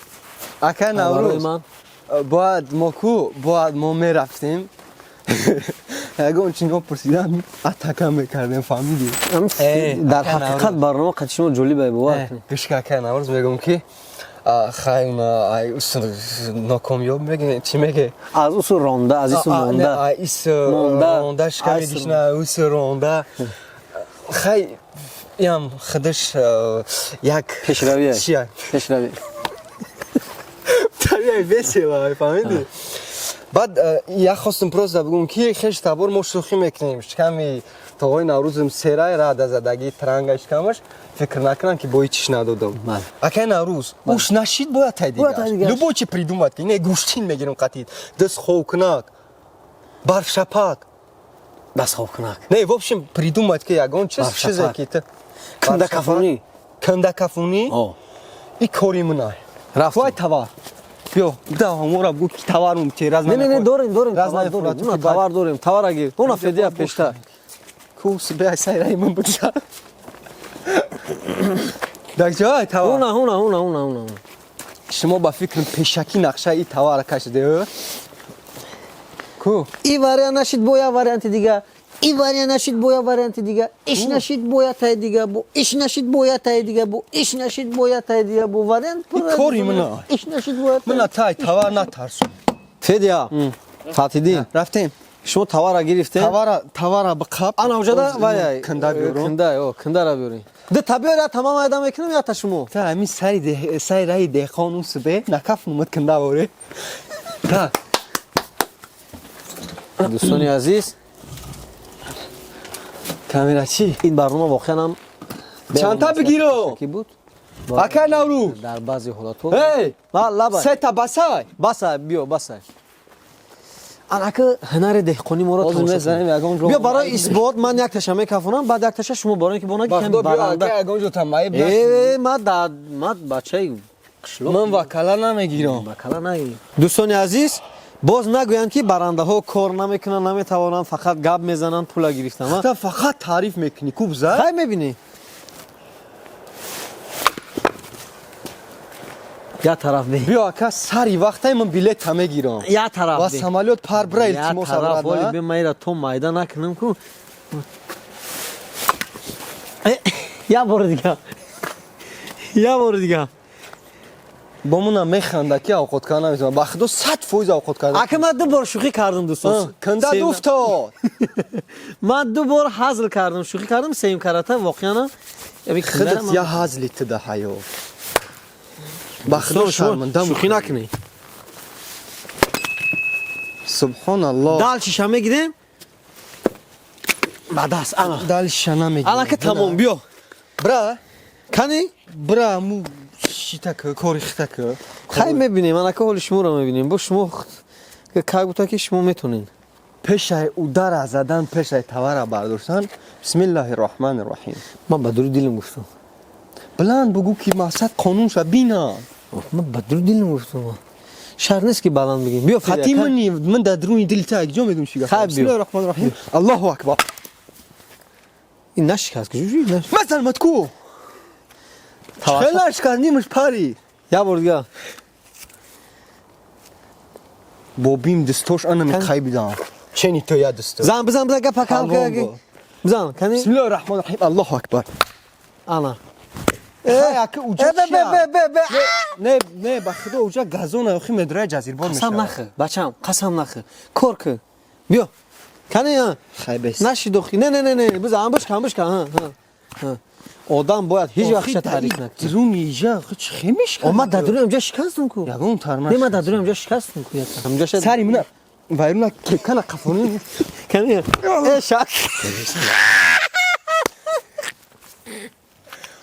Ака барои Наврӯз. ман. Бояд мо ку, бояд мо мерафтем. Ягон чи нопурсидам, атака мекардем, фаҳмидӣ? Дар ака ҳақиқат Наврӯз. Барнома қати шумо ҷолиб, бовар кунед. Гӯш, ака Наврӯз, мегӯм ки хай ай нокомёб меге, чӣ меге? Аз усу ронда, аз ису монда. Ис Монда. ронда шиками Ай, дишна ус ронда. Хай, ям худаш як Пешравия. Чия? Пешравӣ. Табиай весело, фаҳмидӣ? Баъд як хостум просто бигӯм ки хеш табор мо шӯхӣ мекунем. Шиками тоғои Наврӯзм серай рада задагӣ транга шикамаш, фикр накунам ки бои чиш надодам. Бале. Акай Наврӯз, уш нашид, бояд тай Бояд тай дигаш. дигаш. Любой чи придумать ки не гӯштин мегирем қатид. Даст ховкунак, барфшапак. Дастхобкунак. Не, в общем, придумать ки ягон чиз, Барфшапак. чизе ки ту Кандакафонӣ. Кандакафонӣ. О. И кори минай. Рафтем. Вай, товар. Биё, да, ҳамора бигӯ ки товарум те раз. Не, не, не, дорем, дорем, Раз товар дорем. Уна, товар дорем, товара гир. Уна, Федия пешта. Ку бе сайраи ман бигзар. Дар ҷой товар. Уна, уна, уна, уна, уна. Шумо ба фикрам пешакӣ нақшаи товара кашиде. Ку? И вариант нашид, бо я варианти дига. И вариант нашид, бо я варианти дига. Иш нашид, бо я тай дига бо. Иш нашид, бо я тай дига бо. Иш нашид, бо я тай дига бо. Вариант пур. И кори мина. Иш нашид, бо я тай. Мина тай товар натарсу. Федия, Фатидин, Рафтем. Шумо товара гирифтем? Товара, товара биқаб. Ана уҷада вай Канда биёрум. Канда, о, кандара биёрем. Д та биёр, тамом айда мекунам, я та шумо. Та ами сари сари раи деҳқон усбе накаф нумад канда воре. Та. Дӯстони азиз, Камера чӣ? Ин барнома воқеан ҳам Чандта бигиро? ки буд. Ака Наврӯз. Дар баъзе ҳолатҳо. Эй! Ва лаба. Сета басай. Баса, биё, басай. Анака ҳунари деҳқонӣ моро Ҳозир тамошо мезанем кунед. ягон ҷо. Биё, барои исбот ман як таша мекафонам, баъд як таша шумо, барои ки бо наки ками Бахдо биё, баранда. ака, ягон ҷо тамаиб. Э, ма да ма бачаи қишлоқ. Ман вакала намегирам. Вакала нагирам. Дӯстони азиз, боз нагӯянд ки барандаҳо кор намекунанд, наметавонанд, фақат гап мезананд, пула гирифтан. Та фақат таъриф мекунӣ, куб за. Хай, мебинӣ. Як тараф бе. Биё, ака, сари вақтай ман билета мегирам. Як тараф Ва бе. самолёт пар бира, Як илтимос, тараф, обратно. оли бе, майра то майда накунам ку. Э, як бори дига. Як бори дига. Бо мона механда ки авқот карда наметавонам. Ба худо, 100% авқот карда. Ака, ман ду бор шӯхӣ кардам, дӯстон. Канда дуфтод. Ман ду бор ҳазл кардам, шӯхӣ кардам, сеюм карата воқеан Худат я ҳазли ту да ҳаё. Ба худо, шармандам. Шӯхӣ накунӣ. Субҳоналлоҳ. Дальше мегирем. Ба даст, ана. Дальше намегирем. Алака, тамом, биё. Бра, Кани? бра, му шитак, кори хитак. Хай, мебинем, анака ҳоли шуморо мебинем. Бо шумо как будто ки шумо метонед. Пешай удара задан, пешай товара бардоштан. Бисмиллаҳи роҳмани роҳим. Ман ба дури дилам гуфтам. Баланд бугӯ ки мақсад қонун ша бинам. Ман ба дури дилам гуфтам. Шарт нест ки баланд бигем. Биё, Хати мани ман дар дуруни дили та якҷо медум шига. Хай, биё. Бисмиллаҳи роҳмани роҳим. Аллоҳу акбар. Ин нашикаст ки ҷуҷуи наш. Мазан матку. Хел нашикаст, нимаш пари. Як бор дига. Бо бим дӯстош ана мехай бидам. Чени то я дӯсто. Зан, бизан, бизан, гапа кам. Ҳалвон. Бизан, кани. Бисмиллоҳи раҳмони раҳим, Аллоҳу акбар. Ана. Хай, ака, уҷа Э, бе, бе, бе, бе, бе. Не, не, ба худо, уҷа газона, охи медроя, ҷазирбор Қасам мешавад. нахӯр, бачам, қасам нахӯр. Кор кун. Биё. Кани, а? Хай, бес. Наши дохи. Не, не, не, не, бизан, бишкан, бишкан. Ҳа, ҳа. Ҳа. Одам бояд ҳеҷ вақт ша таъриф накунад. Дуруни иҷа охи чӣ хе мешканад? О, ман дар дуруни ҳамҷа шикастам ку. Ягон тарма. Не, ман дар дуруни ҳамҷа шикастам ку. Ҳамҷа ша. Сари мина вайруна кепкана қафони. Кани. Э, шак.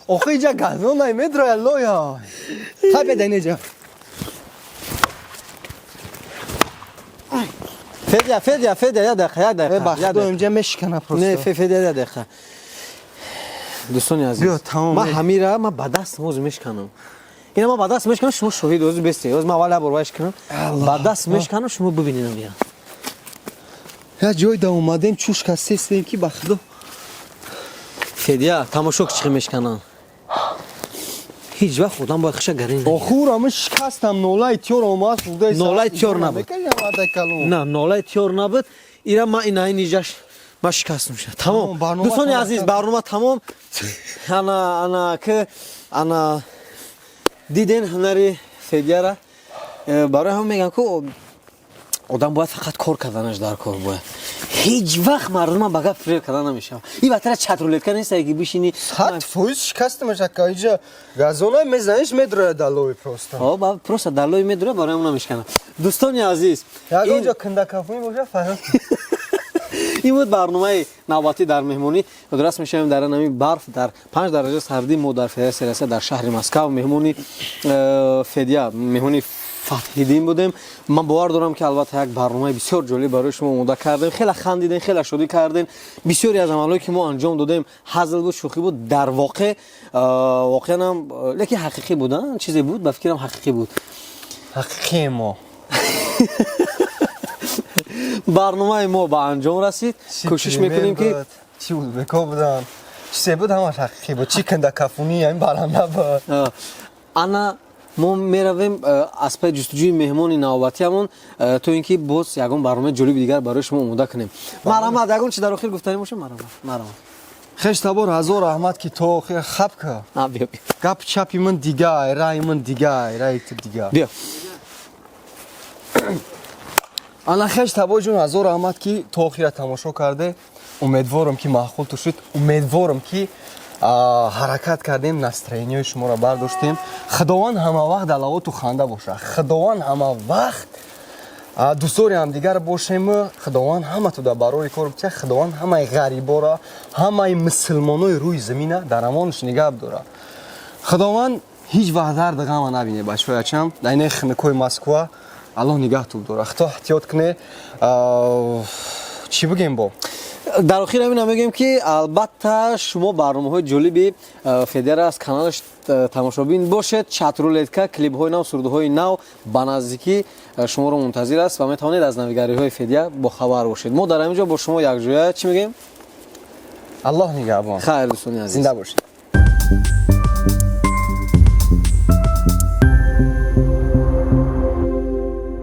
Охи иҷа газона медроя лоя. Хай, беда инеҷа. Федя, Федя, Федя, як дақиқа, як Э, дақиқа. ба Як худо, дақиқа. инҷа мешкана просто. Не, Федя, як дақиқа. Дӯстони азиз. Биё, тамом, Ман э. ҳамира ман ба даст ҳозир мешканам. Ина ман ба даст мешканам, шумо шоҳид ҳозир бесте. Ҳозир ман аввал як бор вайш кунам. Ба даст мешканам, шумо бибинед ҳамира. Я ҷой да омадем, чушка сестем ки, ба худо. Федя, тамошо ки чӣ мешканам. Ҳеҷ вақт одам бояд хиша гарин нагирад. Охура ман шикастам, нолаи тёр омад, хурдаи. Нолаи тёр набуд. Мекашам. На, нолаи тёр набуд. Ира ман ина ин иҷаш ман шикастам ша. Тамом. Тамом, барнома Дӯстони тамом. азиз, барнома тамом. Ана, ана ки ана диден ҳунари Федяра. Барои ҳам мегӯям ку одам бояд фақат кор карданаш дар кор бояд. Ҳеҷ вақт мардума ба гап фиреб карда намешавад. Ин батара чатрулетка нест, ки бишини. 100% шикастамаш, ака, иҷа газона мезаниш, медроя далои просто. О, ба просто далои медура, барои ҳам намешканам. Дӯстони азиз, Ягон ин ҷо кандакафунӣ боша, фарёд. Ин буд барномаи навбатӣ дар меҳмонӣ. Ёдрас мешавем, дар ҳамин барф, дар 5 дараҷа сардӣ мо дар Федератсияи Россия, дар шаҳри Москав меҳмони Федя, меҳмони Фатҳиддин будем. Ман бовар дорам, ки албатта як барномаи бисёр ҷолиб барои шумо омода кардем. Хеле хандидем, хеле шодӣ кардем. Бисёре аз амалҳое, ки мо анҷом додем, ҳазл буд, шӯхӣ буд, дар воқеъ воқеан ҳам лекин ҳақиқӣ буд, а? Чизе буд, ба фикрам, ҳақиқӣ буд. Ҳақиқии мо. Барномаи мо ба анҷом расид. Кӯшиш мекунем, ки чӣ узбеко буданд, чизе буд, ҳамаш ҳақиқӣ буд, чӣ кандакафунӣ ҳамин баранда буд. Ана мо меравем аз пай ҷустуҷӯи меҳмони навбатиамон, то ин ки боз ягон барномаи ҷолиби дигар барои шумо омода кунем. Марҳамат, ягон чи дар охир гуфтанӣ боша, марҳамат, марҳамат. Хеш табор, ҳазор раҳмат, ки то охир хаб ка. А, биё, биё. Гап чапи ман дигай, раи ман дигай, раи ту дигай. Биё. Ана, хеш табор ҷон, ҳазор раҳмат, ки то охира тамошо карде. Умедворам, ки маъқул ту шуд. Умедворам, ки ҳаракат кардем, настроение ҳои шуморо бардоштем. Худованд ҳама вақт далавоту ханда боша. Худованд ҳама вақт дӯстдори ҳамдигар бошем. Худованд ҳамату дар барори кор битя. Худованд ҳамаи ғарибора, ҳамаи мусулмонои рӯи замина дар амонаш нигаҳ дора. Худованд ҳеҷ вақт дарди ғама набине, бачаҳоячам. Дар инаи хинукҳои Москва Аллоҳ нигаҳту дора. Худо эҳтиёт куне. Чӣ бигем бо? Дар охир ҳамина мегӯем, ки албатта шумо барномаҳои ҷолиби Федера аз каналаш тамошобин бошед. Чатрулетка, клипҳои нав, сурудҳои нав ба наздикӣ шуморо мунтазир аст ва метавонед аз навигариҳои Федя бохабар бошед. Мо дар ҳамин ҷо бо шумо якҷоя чӣ мегӯем? Аллоҳ нигаҳбон. Хайр, дӯстони азиз. Зинда бошед.